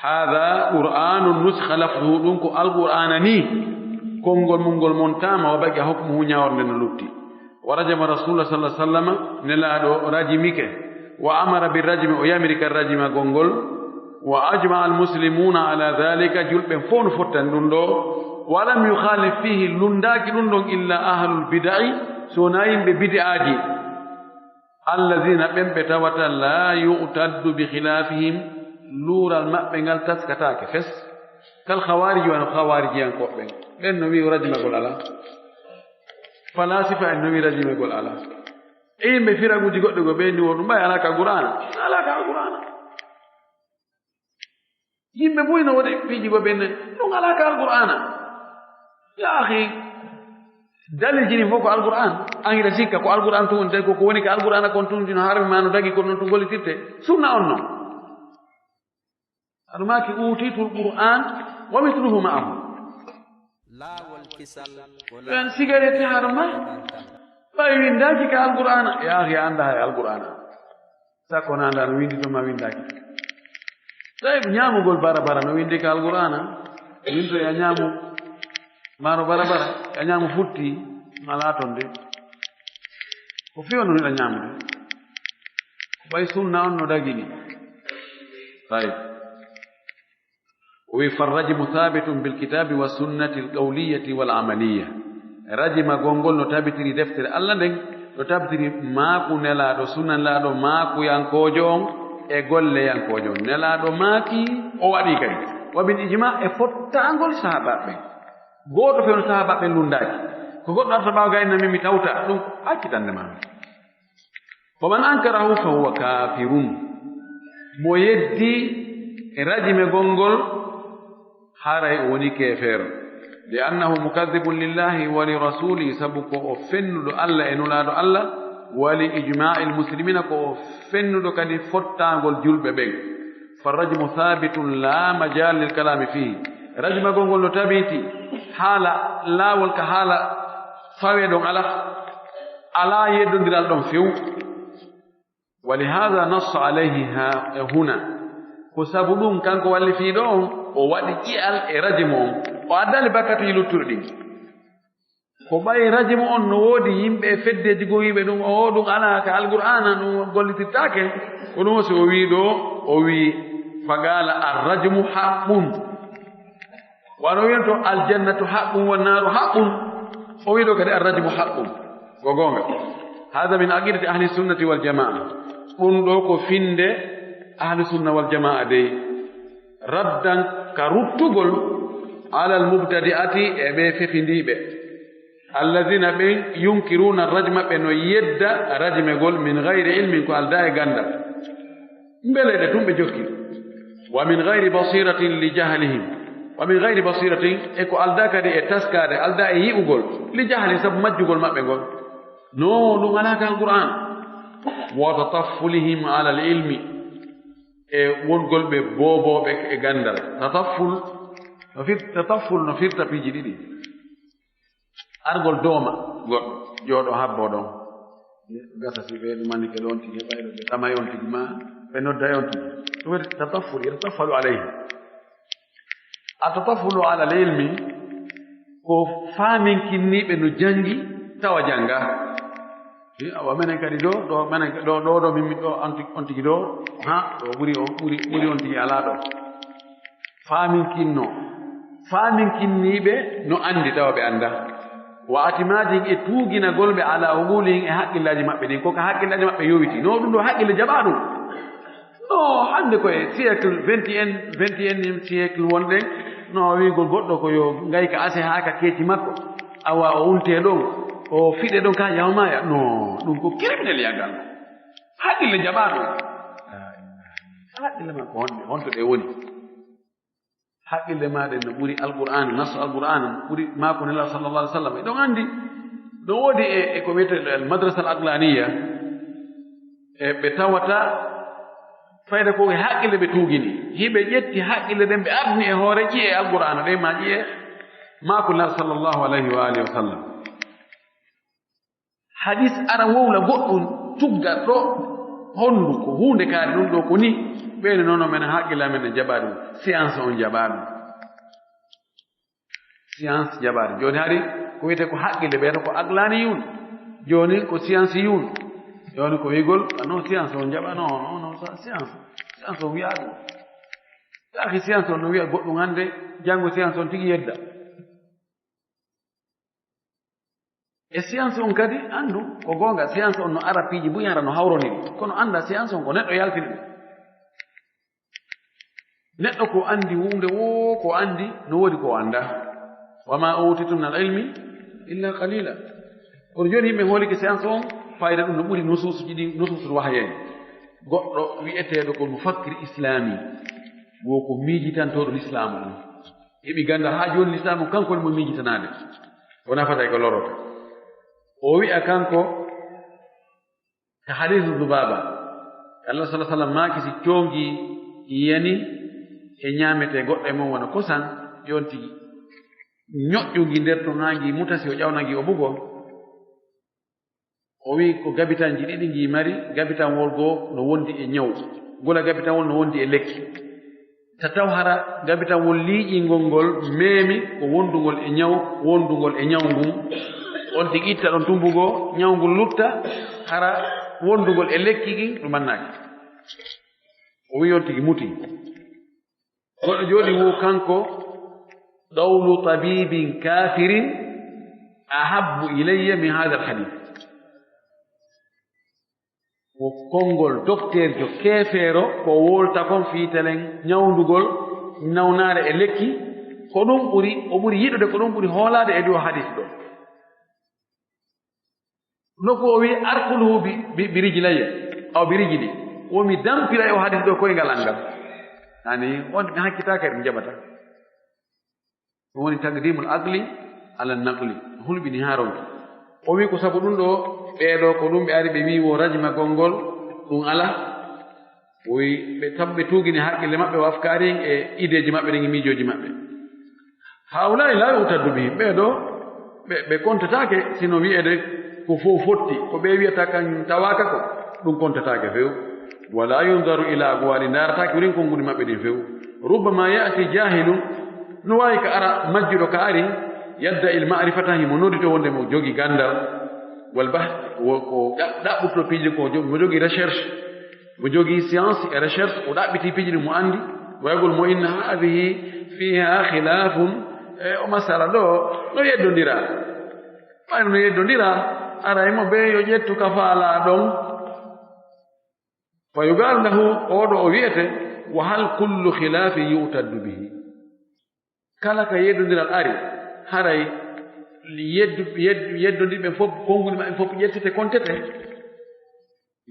Haadha Qur'aanun nusikha lafzuhu, ɗum ko Alqur'aana ni, konngol mum ngol montaama, wa baqiya hukmuhu, ñaawoore nden no lutti. Wa rajama Rasulullah sallallahu alaihi wasallam, Nelaaɗo rajimike, wa amara bi rajmi, o yamiri ka rajimagol ngol, wa ajma al muslimuna ala dhalika, julɓe fof no fottani ɗum ɗoo, wa lam yukhalif fihi, lunndaaki ɗum ɗon illa ahlul bid'i, so wonaa yimɓe bid'aaji. Allazina, ɓen ɓe tawata, la yu'taddu bi khilafihim, luural maɓɓe ngal taskataake fes. Kal khawarij, wano khawarijiyankooɓe ɓen. Ɓen no wi'i rajmagol alaa. Falasifa en no wi'i rajmagol alaa. E yimɓe firaguuji goɗɗe goo ɓe ni wo ɗum ɓay alaa ka Qur'aana. Alaa ka Qur'aana. Yimɓe buy no waɗi piiji goo ɓe ne, ɗum alaa ka Alqur'aana. Ya akhi, dalil jini fof ko Alqur'aan. An hiɗa sikka ko Alqur'aan tun woni, tawi ko ko woni ka Alqur'aana kon tun dino harmi ma no dagi ko non tun gollitirte. Sunna on non. Aɗa maaki utitul Qur'aan wa mithluhu ma'ahu. Laawol kisal ko ɓen sigarete harma. Ɓay windaaki ka Alqur'aana. Ya akhi, a anndaa hay Alqur'aana. Sakko na anndaa no windi to ma windaaki. Tawi ñaamugol barabara no windi ka Alqur'aana. Winto ya ñaamu maaro barabara, ya ñaamu futti, alaa ton de. Ko fiyo no hiɗa ñaamude. Ko ɓay sunna on no dagini. Tawi. O wi, "Farrajmu thabitun bil kitabi wa sunnati al qawliyati wal amaliya." Rajima gongol no tabitiri deftere Allah nden, no tabitiri maaku Nelaaɗo, sunna Nelaaɗo, maakuyankoojo on e golleyankoojo on. Nelaaɗo maaki, o waɗi kadi. Wa bil ijma, e fottaangol sahaabaaɓe ɓen. Gooto few no sahaabaaɓe ɓen lunndaaki. Ko goɗɗo arta ɓaawo ga inna min mi tawta ɗum, accitande ma. Wa man ankarahu fa huwa kafirun. Mo yeddi rajime gongol, Haray o woni keefeero. Li annahu mukadhibun lillahi wa li rasulihi, sabu ko o fennuɗo Allah e nulaaɗo Allah, wa li ijma'il muslimina, ko o fennuɗo kadi fottaangol julɓe ɓen. Fa rajmu thabitun la majal lil kalami fihi. Rajmagol ngol no tabiti, haala laawol ka haala fawe ɗon ala, ala yeddondiral ɗon few. Wa li hadha nassa alayhi ha, huna. Ko sabu ɗum kanko wallifiiɗo on, o waɗi ƴi'al e rajmu on. O addali bakkatuji luttuɗi ɗin. Ko ɓay rajmu on no woodi yimɓe e feddeji goo wi'uɓe ɗum, o ɗum alaa ka Alqur'aana, ɗum gollitirtaake. Ko ɗum si o wi'i ɗo, o wi'i, faqala ar-rajmu haqqun. Wano wi'en to, aljannatu haqqun wa naaru haqqun. O wi'i ɗo kadi ar-rajmu haqqun. Ko goonga. Hada min aqidati ahli sunnati wal jamaa. Ɗum ɗo ko finde ahli sunna wal jamaa dey. Raddan ka ruttugol alal mubtadi'ati e ɓe fefindiiɓe. Alladhina ɓen yunkiruna rajma ɓe no yedda rajmegol min ghayri ilmin ko alda e gandal. Mbele ɓe tun ɓe jokki. Wa min ghayri basiratin li jahlihim. Wa min ghayri basiratin e ko alda kadi e taskade, alda e yi'ugol. Li jahlihim sabu majjugol maɓɓe ngol. No, ɗum alaa ka Alqur'aan. Wa tataffulihim alal ilmi. E wongol ɓe boobooɓe e gandal. Tatafful, no fir-, tatafful no firta piiji ɗiɗi. Argol dooma goɗɗo, jooɗo habbo ɗon. Gasa si ɓe ɗumani ke ɗon tigi, ɓayɗo ɓe tamay on tigi ma, ɓe nodday on tigi. Ɗum woni tatafful, yatataffalu alayhi. A tataffulu alal ilmi, ko faaminkinniiɓe no jangi tawa janga. Eh, awa menen kadi ɗo, ɗo menen, ɗo, ɗo, ɗo min, min ɗo on tigi, on tigi ɗo, ha, ɗo ɓuri on, ɓuri, ɓuri on tigi alaa ɗo. Faaminkinno. Faaminkinniiɓe no andi tawa ɓe anda. Wa atimadihim e tuuginagol ɓe ala uqulihim e haqqillaaji maɓɓe ɗin. Ko ka haqqillaaji maɓɓe yowiti. No ɗum ɗo haqqille jaɓaa ɗum. No hande ko e siècle vingt et un, vingt et unième siècle wonɗen. No wi'ugol goɗɗo ko yo ngay ka ase haa ka keeci makko. Awa o untee ɗon, o fiɗe ɗon ka yawmaya. No, ɗum ko criminel yagal. Haqqille jaɓaa ɗum. Haqqille makko honde, honto ɗe woni? Haqqille maaɗa no ɓuri Alqur'aan, nasso Alqur'aan, ɓuri maako Nelaaɗo sallallahu alaihi wasallam. Eɗon anndi, no woodi e, e ko wiyetee al madrasa al aqlaniya, e ɓe tawata fayda ko e haqqille ɓe tuugini. Hiɓe ƴetti haqqille ɗen ɓe ardini e hoore ƴi'e Alqur'aan ɗen ma ƴi'e maako Nelaaɗo sallallahu alaihi wa alihi wasallam. Hadis ara wowla goɗɗum, tugga ɗo, hondu ko huunde kaari ɗum ɗo ko ni, ɓeyde noon men haqqille amen ne jaɓa ɗum, science on jaɓa ɗum. Science jaɓa ɗum. Jooni hari ko wiyetee ko haqqille ɓeyata ko aqlaniyun. Jooni ko science yun. Jooni ko wi'ugol, ah, non, science on jaɓa, non, non, non, sa-, science. Science on wi'a ɗum. Yaaki science on no wi'a goɗɗum hannde, janngo science on tigi yedda. E science on kadi, anndu, ko goonga, science on no ara piiji buy hara no hawrondiri. Kono annda science on ko neɗɗo yaltini ɗum. Neɗɗo ko anndi huunde woo, ko anndi, no woodi ko annda. Wa ma utitum min al ilmi illa qalila. Kono jooni yimɓe hoolike science on, fayda ɗum no ɓuri nusuusuji ɗi, nusuusul wahayi en. Goɗɗo wi'eteeɗo ko mufakkir islami, wo ko miijitantooɗo lislaamu on. Heɓi ganndal haa jooni lislaamu kanko woni mo miijitanaade. O nafataa ko lorota. O wi'a kanko ka hadiisu Dubaaba. Allah sallallahu alaihi wasallam maaki si coongi yani e ñaametee goɗɗo e mon wona kosan, yonti ñoƴƴu ngi nder ton haa ngi mutasi o ƴawna ngi o bugo. O wi'i ko gabitanji ɗiɗi ngi mari, gabitanwol goo no wondi e ñaw, gula gabitanwol no wondi e lekki. Ta taw hara gabitanwol liiƴingol ngol meemi ko wondungol e ñaw, wondungol e ñaw ngun. On tigi itta ɗon tumbugo, ñaw ngun lutta, hara wondungol e lekki gin ɗum annaaki. O wi'i on tigi muti. Goɗɗo jooɗi wo kanko, qawlu tabibin kafirin ahabbu ilayya min hadha al hadith. Wo konngol dokteerjo keefeero ko wolta kon fii telen ñawndugol nawnaare e lekki, ko ɗum ɓuri, o ɓuri yiɗude, ko ɗum ɓuri hoolaade e ɗo hadis ɗo. No ko o wi, "Arkuluhu bi, bi, bi rijlayya, aw bi rijli." Wo mi dampira e o hadis ɗo koyngal angal. Ani, on mi hakkitaaka e ɗum jaɓata. Ɗum woni taqdimul aqli ala naqli, hulɓini haa ronki. O wi ko sabu ɗum ɗo, ɓee ɗo ko ɗum ɓe ari ɓe wi wo rajmagol ngol ɗum ala. O wi ɓe, sabu ɓe tuugini haqqille maɓɓe wa afkaarihim e ideeji maɓɓe ɗin e miijooji maɓɓe. Haulai la yu'taddu bihim, ɓee ɗo ɓe, ɓe kontataake sino wi'eede ko fow fotti, ko ɓe wi'ata kan tawaaka ko, ɗum kontataake few. Wala yunzaru ila aqwali, ndaarataake wurin konnguɗi maɓɓe ɗin few. Rubbama ya'ti jahilun, no waawi ka ara majjuɗo ka ari, yadda il ma'rifata, himo nodito wonde mo jogi gandal, wal bahth, wo, ko ɗa-, ɗaɓɓuto piiji ko jo-, mo jogi recherche, mo jogi science e recherche, o ɗaɓɓiti piiji ɗi mo andi, waygol mo inna hadhihi fiha khilafun, e o masala ɗo no yeddondira. Ɓay no yeddondira, aray mo be yo ƴettu ka faala ɗon. Fa yuqalu lahu, oɗo o wi'ete, wa hal kullu khilafin yu'taddu bihi? Kala ka yeddondiral ari, haray yeddu-, yeddu-, yeddondirɓe fof, konnguɗi maɓɓe fof ƴettete, kontete?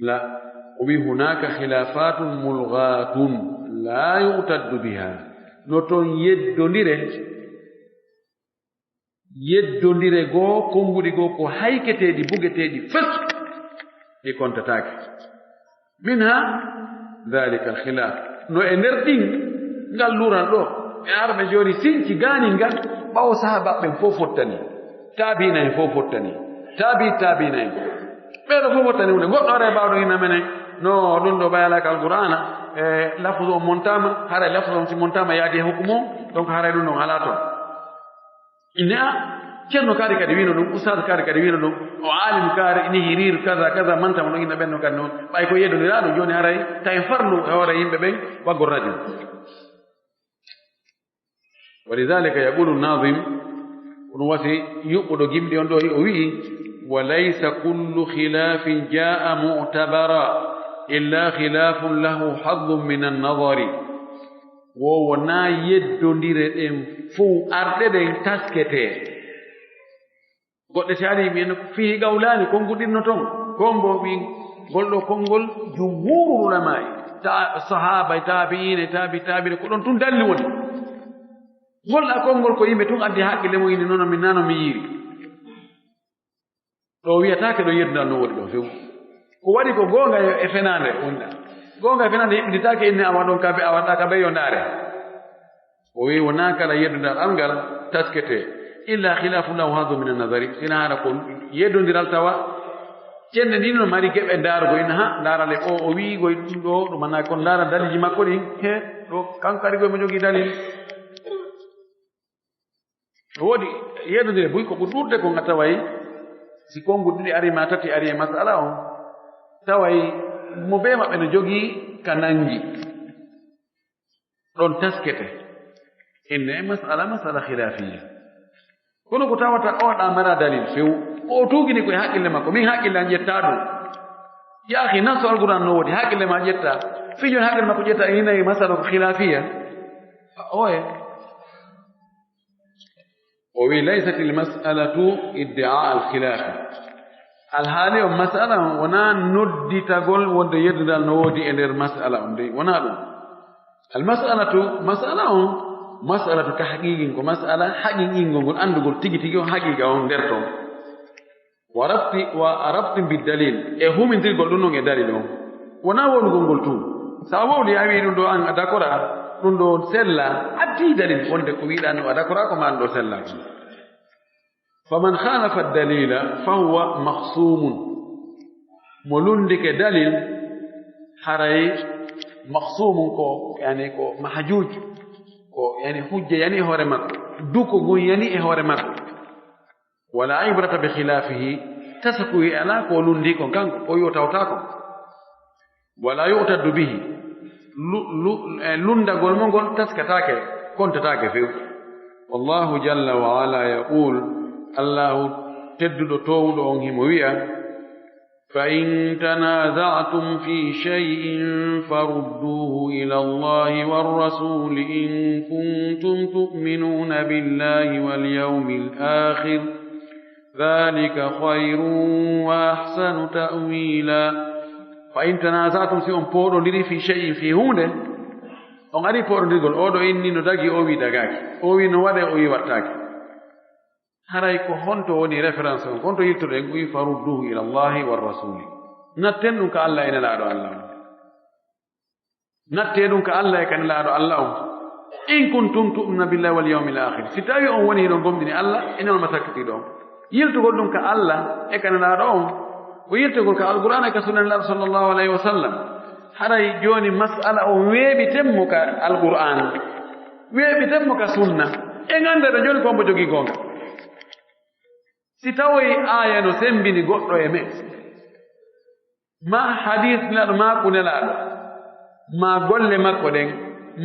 La, o wi, hunaka khilafatun mulghatun la yu'taddu biha. No toon yeddondire, yeddondire goo, konnguɗi goo ko hayketeeɗi, bugeteeɗi fes, ɗi kontataake. Minha dhalika al-khilaf. No e nder ɗin, ngal luural ɗo, ɓe ara ɓe jooni sinci gaanin ngal, ɓawo sahaaba ɓen fof fottani, taabiina en fof fottani, taabi taabiina en. Ɓee ɗo fof fottani hunde. Goɗɗo ara e ɓaawo ɗo ina menen, no ɗum ɗo ɓay alaa ka Alqur'aana, e lafzu on montaama, haray lafzu on si montaama yaadi e hukumu on, donc haray ɗum ɗon alaa toon. Inne a, ceerno kaari kadi wiino ɗum, ustaas kaari kadi wiino ɗum, o aalim kaari, ini hiriir, kaza, kaza, manta mo ɗon inna ɓen ɗon kadi noon. Ɓay ko yeddondiraaɗo, jooni haray tawi farlu e hoore yimɓe ɓen, waggol radio. ولذلك يقول الناظم، kono wasi yuɓɓuɗo gimɗi on ɗo, o wi'i, وليس كل خلاف جاء معتبرا إلا خلاف له حظ من النظر. Wo wonaa yeddondire ɗen fow arɗe ɗen tasketee. Goɗɗe si ari, min fihi qawlaani, konnguɗi ɗin no toon. Ko mbo min, ngol ɗo konngol jumhuurul ulamaa'i, ta-, sahaaba, taabi'iina, taabi taabi'iina, ko ɗon tun dalli woni. Ngol ɗa konngol ko yimɓe tun addi haqqille mum, ini noon min nano mi yiiri. Ɗo wiyataake ɗo yeddundaal no woodi ɗo few. Ko waɗi ko goonga e fenaande wonda. Goonga e fenaande heɓɓintaake, inni awa ɗon ka be, awa ɗa ka be yo ndaare. O wi wonaa kala yeddundaal alngal taskete. Illa khilafu lahu hadhu min an-nazari. Sina hara ko yeddondiral tawa. Cenne ndin no mari geɓe ndaarugol, ina ha, ndaara le o, o wi goy ɗum ɗo, ɗum ana kon ndaara daliji makko ɗin. He, ɗo kankari goy mo jogii dalil. No woodi yeddondire buy ko ɓuri ɗuuɗude kon a taway si konnguɗi ɗiɗi ari ma tati ari e masala on, taway mo bee maɓɓe no jogii ka nangi. Ɗon taskete. Inne e masala, masala khilafiyya. Kono ko tawata o ɗa mara dalil few. O tuugini ko e haqqille makko. Min haqqille an ƴetta ɗum. Ya akhi, nasu Alquran no woodi, haqqille ma ƴetta. Fii jooni haqqille makko ƴetta, ina e masala ko khilafiyya. Oye. O wi, "Laysatil mas'alatu iddi'a al-khilafi." Alhaali on mas'ala on wonaa nodditagol wonde yeddudal no woodi e nder mas'ala on dey, wonaa ɗum. Al mas'alatu, mas'ala on, mas'alatu tahqiqin, ko mas'ala haqiqingol ngol, anndugol tigi tigi on haqiqa on nder ton. Wa rabti, wa rabtin bid dalil, e humintirgol ɗum ɗon e dalil on. Wonaa wowlugol ngol tun. Sa wowli a wi ɗum ɗo an a dakora, ɗum ɗo sella, addi dalil wonde ko wiɗa no a dakora ko man ɗo sella. Faman khalafa dalila fa huwa makhsumun. Mo lundike dalil, haray makhsumun ko, yani ko mahjuj, ko yani hujja yani e hoore makko, duko ngun yani e hoore makko. Wala ibrata bi khilafihi, tasakuye alaa ko o lundi kon kanko, o yo tawta kon. Wala yu'taddu bihi, lu-, lu-, eh, lundagol mo ngol taskataake, kontataake few. Wallahu jalla wa ala yaqul, Allahu tedduɗo toowuɗo on himo wi'a, "Fa in tanaza'tum fi shay'in farudduhu ila Allahi war rasul in kuntum tu'minuna billahi wal yawmil akhir, dhalika khayrun wa ahsanu ta'wila." Fa in tanaza'tum, si on pooɗondiri, fi shay'in, fi huunde, On ari pooɗondirgol, oo ɗo inni no dagi, oo wi dagaaki, oo wi no waɗe, oo wi waɗtaaki. Haray ko honto woni référence on? Ko honto yiltoɗen? O wi, "Farudduhu ila Allahi wa rasuli." Natten ɗum ka Allah e Nelaaɗo Allah on. Nattee ɗum ka Allah e ka Nelaaɗo Allah on. "In kuntum tu'minuna billahi wal yawmil akhir." Si tawi on woni hiɗon gomɗini Allah e newal ma sakkitiiɗo on. Yiltugol ɗum ka Allah e ka Nelaaɗo on, ko yiltugol ka Alqur'aana e ka sunna Nelaaɗo sallallahu alayhi wa sallam. Haray jooni mas'ala on weeɓi temmo ka Alqur'aana, weeɓi temmo ka sunna. En annda ɗo jooni ko hombo jogii goonga. Si tawoy aaya no semmbini goɗɗo e men, maa hadiis Nelaaɗo, maa ko Nelaaɗo, maa golle makko ɗen,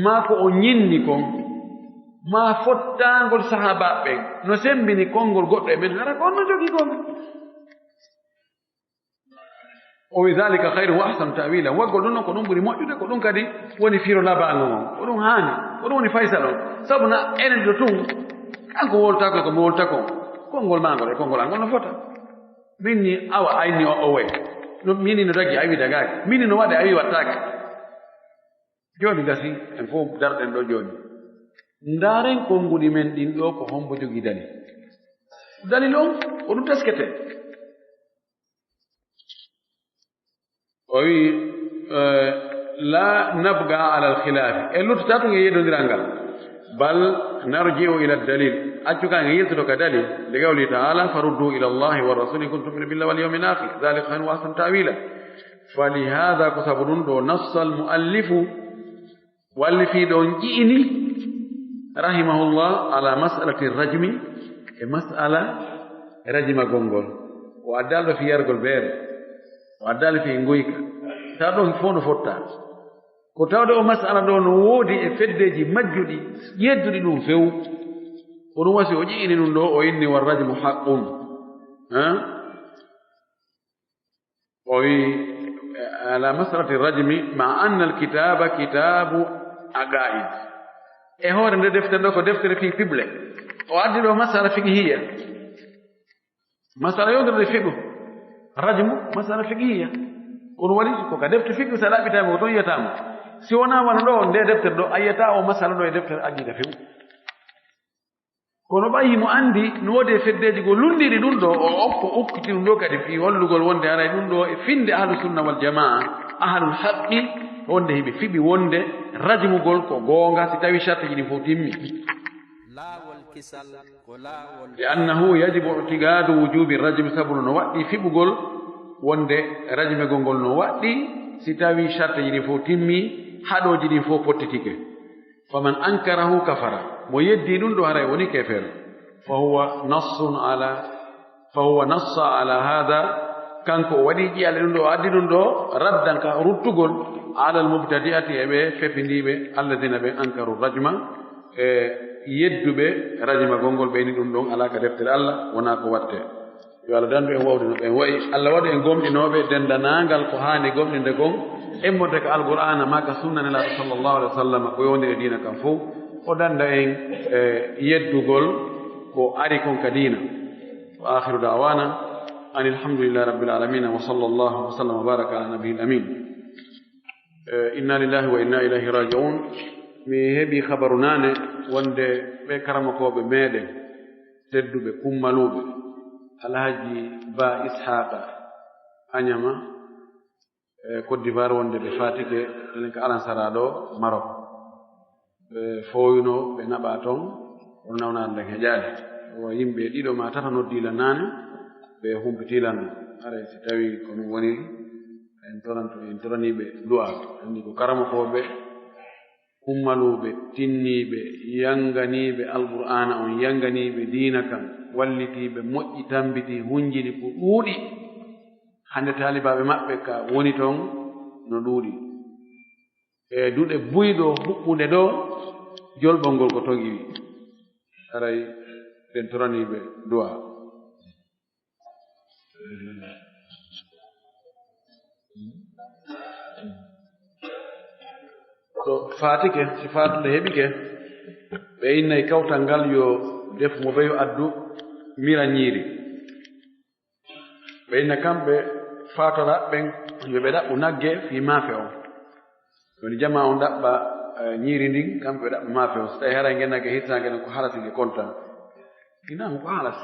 maa ko o ñinni kon, maa fottaangol sahaabaaɓe ɓen, no semmbini konngol goɗɗo e men, hara ko on no jogii goonga. O wi, "Dhalika khayrun wa ahsanu ta'wila." Waggol ɗum non ko ɗum ɓuri moƴƴude, ko ɗum kadi woni firo labaango ngon, ko ɗum haani, ko ɗum woni faysal on. Sabu na enen ɗo tun, kanko wowlata ko, ko mi wowlata ko, konngol maa ngol e konngol an ngol no fota. Min ni, awa, ayni o, o way. No, min ni no dagi, a wi dagaaki. Min ni no waɗe, a wi waɗtaaki. Jooni gasi, en fof darɗen ɗo jooni. Ndaaren konguɗi men ɗin ɗo, ko hombo jogii dalil? Dalil on, ko ɗum teskete. O wi, eh, "La nabga ala al-khilafi." En luttata tun e yeddondiral ngal. "Bal narji'u ila dalil." Accu kan en yiltoto ka dalil. Li qawli ta'ala, "Faruddu ila Allahi wa rasuli in kuntum tu'minuna billahi wal yawmil akhir. Dhalika khayrun wa ahsanu ta'wila." Fa li hadha, ko sabu ɗum ɗo, nassa al-muallifu, wallifiiɗo on ƴi'ini, rahimahullah, ala mas'alati rajmi, e mas'ala rajimagol ngol. O addaali ɗo fii yargol beere, o addaali fii nguyka. Tawa ɗon fof no fotta. Ko tawde o mas'ala ɗo no woodi e feddeeji majjuɗi, yedduɗi ɗum few. Ko ɗum wasi o ƴi'ini ɗum ɗo, o inni, "War rajmu haqqun." Ha? O wi, ala masalati rajmi, ma anna alkitaba kitabu aqaid. E hoore nde deftere ɗo ko deftere fii piɓle. O addi ɗo masala fiqhiya. Masala yondirde fiqhu. Rajmu, masala fiqhiya. Kono waɗi ko ka defte fiqhu, sa ɗaɓɓitaama ko toon yiyataama. Si wonaa wano ɗo, nde deftere ɗo, a yiyataa o masala ɗo e deftere aqida few. Kono ɓay himo anndi no woodi e feddeeji goo lunndiiɗi ɗum ɗoo, o okko ukkiti ɗum ɗoo kadi fii hollugol wonde haray ɗum ɗoo e finnde ahlu sunna wal jamaa, ahlul haqqi, wonde hiɓe fiɓi wonde rajmugol ko goonga si tawii shartiiji ɗin fof timmi. Laawol kisal ko laawol. Li annahu yajibu i'tiqaadu wujuubi rajmi, sabu no waɗɗii fiɓugol wonde rajmegol ngol no waɗɗii si tawii shartiiji ɗin fof timmi, haɗooji ɗin fof pottitike. Faman ankarahu kafara, mo yeddii ɗum ɗo haray woni keefeero. Fahuwa nassun ala, fahuwa nassa ala hada, kanko o waɗii ƴi'al e ɗum ɗo, o addi ɗum ɗo raddan ka ruttugol ala al mubtadi'ati, e ɓe fefindiiɓe, alladina ɓe ankaru rajma, e yedduɓe rajmagol ngol, ɓe ni ɗum ɗon alaa ka deftere Allah, wonaa ko waɗte. Yo Allah dandu en wawde no ɓen wa'i. Allah waɗu en gomɗinooɓe denndanaangal ko haani gomɗinde kon, immorde ka Alqur'aana maa ka sunna Nelaaɗo sallallahu alaihi wasallam, ko yowndi e diina kan fof. O dannda en, e yeddugol ko ari kon ka diina. Wa akhiru da'wana anil hamdulillahi rabbil alamin, wa sallallahu wa sallam wa baraka ala nabiyil amin. E, inna lillahi wa inna ilayhi raji'un. Mi heɓi habaru naane wonde ɓe karamokooɓe meɗen tedduɓe, kummaluuɓe, Alhaji Ba Ishaqa Añama, e Côte d'Ivoire, wonde ɓe faatike ɗen ka alansara ɗo Maroc. Ɓe fooyuno, ɓe naɓa toon, kono nawnaare nden heƴaali. Ko yimɓe ɗiɗo maa tato noddii lan naane, ɓe humpitii lan. Haray si tawii ko ɗum woniri, en toranto, en toranii ɓe du'a. Anndi ko karamokooɓe, kummaluuɓe, tinniiɓe, yannganiiɓe Alqur'aana on, yannganiiɓe diina kan, wallitiiɓe, moƴƴi, tambitii, hunjini ko ɗuuɗi. Hannde taalibaaɓe maɓɓe ka woni toon no ɗuuɗi. E duɗe buyɗo huɓɓunde ɗo, jolɓol ngol ko toon iwi. Haray en toranii ɓe du'a. To faatike, si faatude heɓike, ɓe innay kawtal ngal yo defu mo ɓe yo addu mira ñiiri. Ɓe inna kamɓe faatoraaɓe ɓen yo ɓe ɗaɓɓu nagge fii maafe on. Woni jamaa on ɗaɓɓa Eh, ñiiri ndin, kamɓe ɓe ɗaɓɓa maafe on. So tawi haray ngen nagge hirsaange non ko halasi nge konta. Ina ko halas.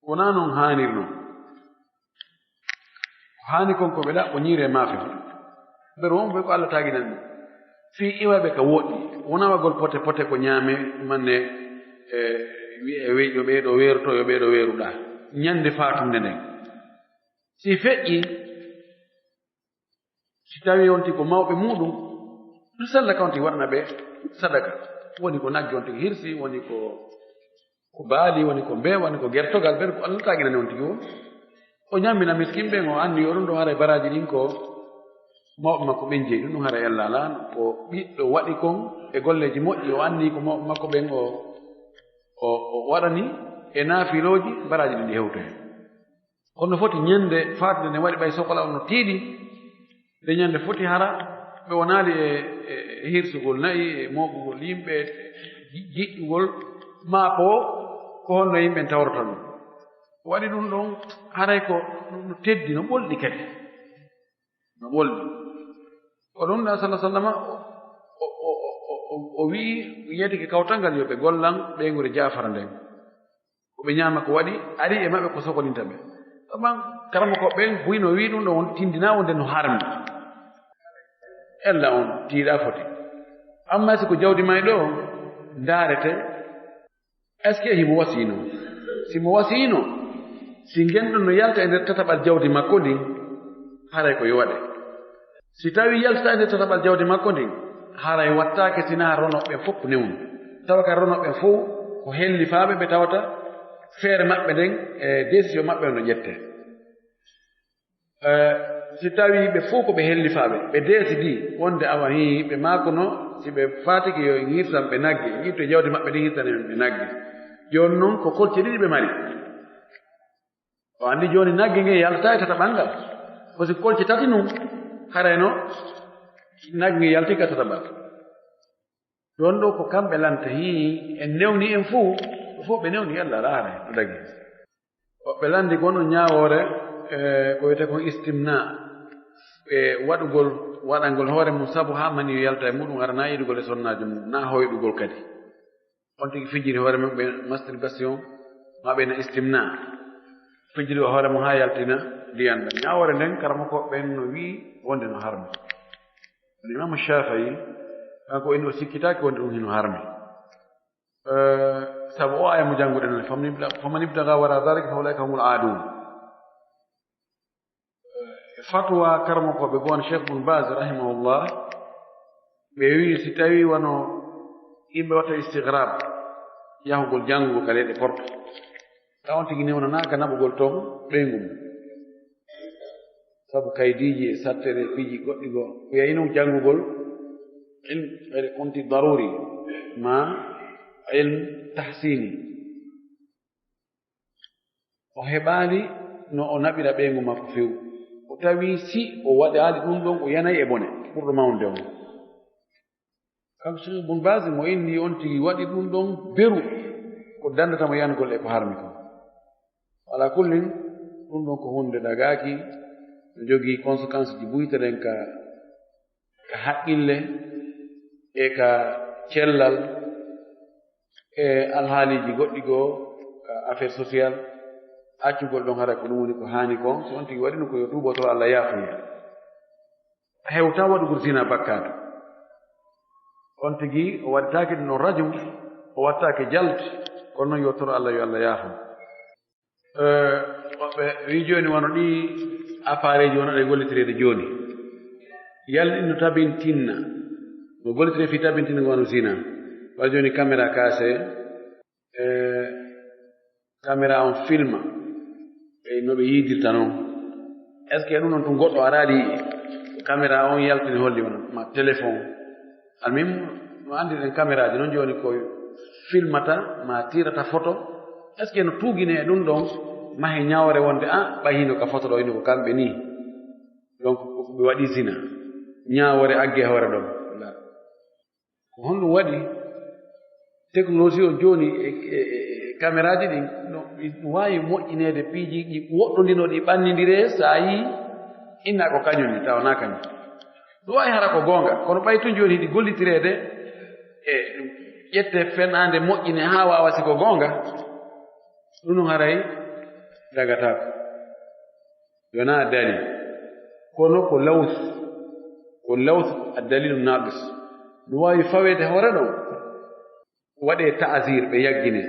Wonaa non haanirno. Ko haani kon ko ɓe ɗaɓɓo ñiiri e maafe. Ɓe wonɓe ko Allah taaginani ɗum. Fii iwaɓe ka woɗɗi. Wonaa wagol pote pote ko ñaame manne, eh, wi'e wey yo ɓee ɗoo weeruto, yo ɓee ɗoo weeruɗaa. Ñande faatunde nden. Si feƴƴi, si tawi on tigi ko mawɓe muuɗum, no sella ka on tigi waɗana ɓe sadaka. Woni ko nagge on tigi hirsi, woni ko, ko baali, woni ko mbeewa, woni ko gertogal, ɓen ko Allah taaginani on tigi won. O ñammina miskin ɓen, o anni yo ɗum ɗo haray baraaji ɗin ko mawɓe makko ɓen jeyi ɗum, ɗum haray Allah alaa. Ko ɓiɗɗo waɗi kon e golleeji moƴƴi, o anni ko mawɓe makko ɓen o, o, o waɗani e naafilooji, baraaji ɗin ɗi hewtoyi. Kono no foti ñande faatude nde waɗi ɓay sokola on no tiiɗi, nde ñande foti hara ɓe wonaali e, e, e hirsugol na'i, e mooɓugol yimɓe, e ji-, jiɗɗugol, maa ko, ko honno yimɓe tawrata ɗum. Waɗi ɗum ɗon haray ko no teddi, no ɓolɗi kadi. No ɓolɗi. Ko ɗum ɗa sallallahu alaihi wasallam o, o, o, o, o, o wi'i, yetike kawtal ngal yo ɓe gollan ɓeynguure Jaafara nden. Ko ɓe ñaama ko waɗi, ari e maɓɓe ko sokolinta ɓe. Ɗon karamoko ɓen buy no wi'i ɗum ɗo on tindina wonde no harmi. Ella on tiiɗa foti. Amma si ko jawdi may ɗo, ndaarete, est-ce que himo wasiino? Si mo wasiino, si ngen ɗon no yalta e nder tataɓal jawdi makko ndin, haray ko yo waɗe. Si tawi yaltitaade tataɓal jawdi makko ndin, haray wattaake sinaa ronooɓe ɓen fof ko newnu. Tawa ka ronooɓe ɓen fof ko hellifaaɓe ɓe tawata feere maɓɓe nden e décision maɓɓe no ƴettee. Eh, si tawi ɓe fof ko ɓe hellifaaɓe, ɓe deesidi wonde awa hii, ɓe maakuno, si ɓe faatike yo en hirsan ɓe nagge, en itto jawdi maɓɓe ndin hirsan en ɓe nagge. Jooni non ko kolce ɗiɗi ɓe mari. O anndi jooni nagge nge yalta e tataɓal ngal. Ko si kolce tati nun, harayno nagge nge yalti ka tataɓal. Ɗon ɗo ko kamɓe lanta, hii, en newni en fuu, ko fof ɓe newni Allah ala haray, no dagi. Woɓɓe landi ko no ñaawoore, e, ko wiyetee kon istimna, e waɗugol, waɗangol hoore mum sabu haa mani yo yalta e muɗum, hara na yiɗugol e sonnaajo mum, na hoyɗugol kadi. On tigi fijiri hoore mum ɓe masturbation, ma ɓe na istimna. Fijiri hoore mum haa yaltina ndiyan ɗan. Ñaawoore nden, karamoko ɓen no wi'i wonde no harmi. Kono Imaamu Shaafi'i, kanko en o sikkitaaki wonde ɗum hino harmi. Eh, sabu o aya mo jannguɗen on, "Faman ibta-, faman ibtaga wara dhalika fa ulaika humul aadun." Eh, fatwa karamokooɓe goo, Cheikh Bun Baz rahimahullah, ɓe wi'i si tawi wano yimɓe watta istighrab, yahugol janngugol ka leyɗe Porto, taw on tigi newnanaaka naɓugol toon ɓeyngu mum. Sabu kaydiiji e sattere e piiji goɗɗi goo, o yahi non janngugol ilm, ɓayde konti daruri, ma ilm tahsini. O heɓaali no o naɓira ɓeyngu makko few. O tawi si o waɗaali ɗum ɗon, o yanay e bone ɓurɗo mawnude on. Kanko Cheikh Ibn Baz mo inni on tigi waɗi ɗum ɗon beru ko dandata mo yanugol e ko harmi kon. Ala kullin, ɗum ɗon ko huunde dagaaki, no jogii conséquence ji buyte ɗen ka, ka haqqille e ka cellal e alhaaliiji goɗɗi goo ka affaire social. Accugol ɗon hara ko ɗum woni ko haani kon, so on tigi waɗi ɗum ko yo tuubo to Allah yaafuya. Hewta waɗugol zina bakkaatu. On tigi o waɗitaake ɗum ɗon rajum, o wattaake jald, kono noon yo toro Allah, yo Allah yaafo. Eh, woɓɓe wi'i jooni wano ɗii appareil ji wano ɗe gollitireede jooni. Yalla ɗin no tabintinna, no gollitiree fii tabintinna wano zina. Wa jooni caméra kaase, eh, caméra on filma, e no ɓe yiidirta non. Est-ce que ɗum ɗon tun goɗɗo araali yi'i? Caméra on yaltini holli on, ma téléphone. Almin, no anndirɗen caméra ji non jooni ko filmata, ma tirata photo. Est-ce que no tuugine e ɗum ɗon mahe ñaawre wonde, ah, ɓay hino ka photo ɗo, hino ko kamɓe nii. Donc, ko ɓe waɗi zina. Ñaawore agge hoore ɗon. Ko honɗum waɗi technologie o jooni e, e, e, e caméraji ɗin, no, ɗi waawi moƴƴineede piiji ɗi woɗɗondino, ɗi ɓannindiree, so a yii, inna ko kañum ni, tawa na kañum. Ɗum wawi hara ko goonga, kono ɓay tun jooni hiɗi gollitireede e ƴette fenaande moƴƴine haa waawa si ko goonga, ɗum ɗum haray dagataako. Yonaa dalil, kono ko laws, ko laws a dalilu naqis. Ɗum wawi faweede hoore ɗon. Waɗee ta'azir, ɓe yaggine.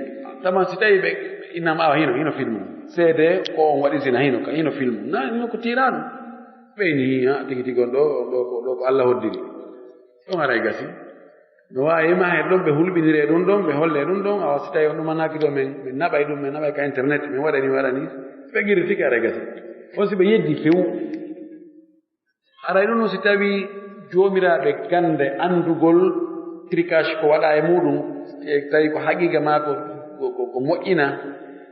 Taman si tawi ɓe innama awa hino, hino filmu. Seede ko on waɗi zina hino, ka hino filmu. Na, hino ko tiiraa ɗum. Ɓe ni, ha, tigi tigi on ɗo, ɗo, ko, ɗo ko Allah hoddiri. Ɗum haray gasi. No waawi ma he ɗon ɓe hulɓiniree ɗum ɗon, ɓe hollee ɗum ɗon. Awa si tawi on ɗumanaaki ɗo men, men naɓay ɗum, men naɓay ka internet, men waɗani, waɗani. Ɓe girritike haray gasi. On si ɓe yeddi few. Haray ɗum no si tawi joomiraaɓe gannde anndugol tricage ko waɗa e muɗum, e tawi ko haqiiqa maa ko, ko, ko, ko moƴƴina,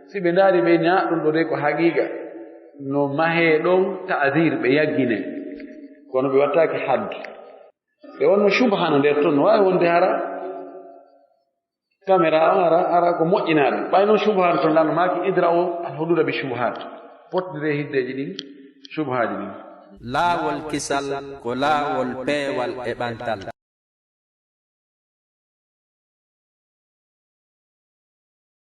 si ɓe ndaari ɓe ñaa ɗum ɗo de ko haqiiqa, no mahee ɗon ta'zir ɓe yaggine, kono ɓe wattaaki hadd. Ɓe wonno subha no nder ton, no waawi wonde hara caméra o ara, ara ko moƴƴinaaɗo. Ɓay noon subhaat toon, Laamɗo maaki, "Idra'u al-huduuda bi shubuhaat." Potndire hiddeeji ɗin, subhaaji ɗin. Laawol kisal ko laawol peewal e ɓantal.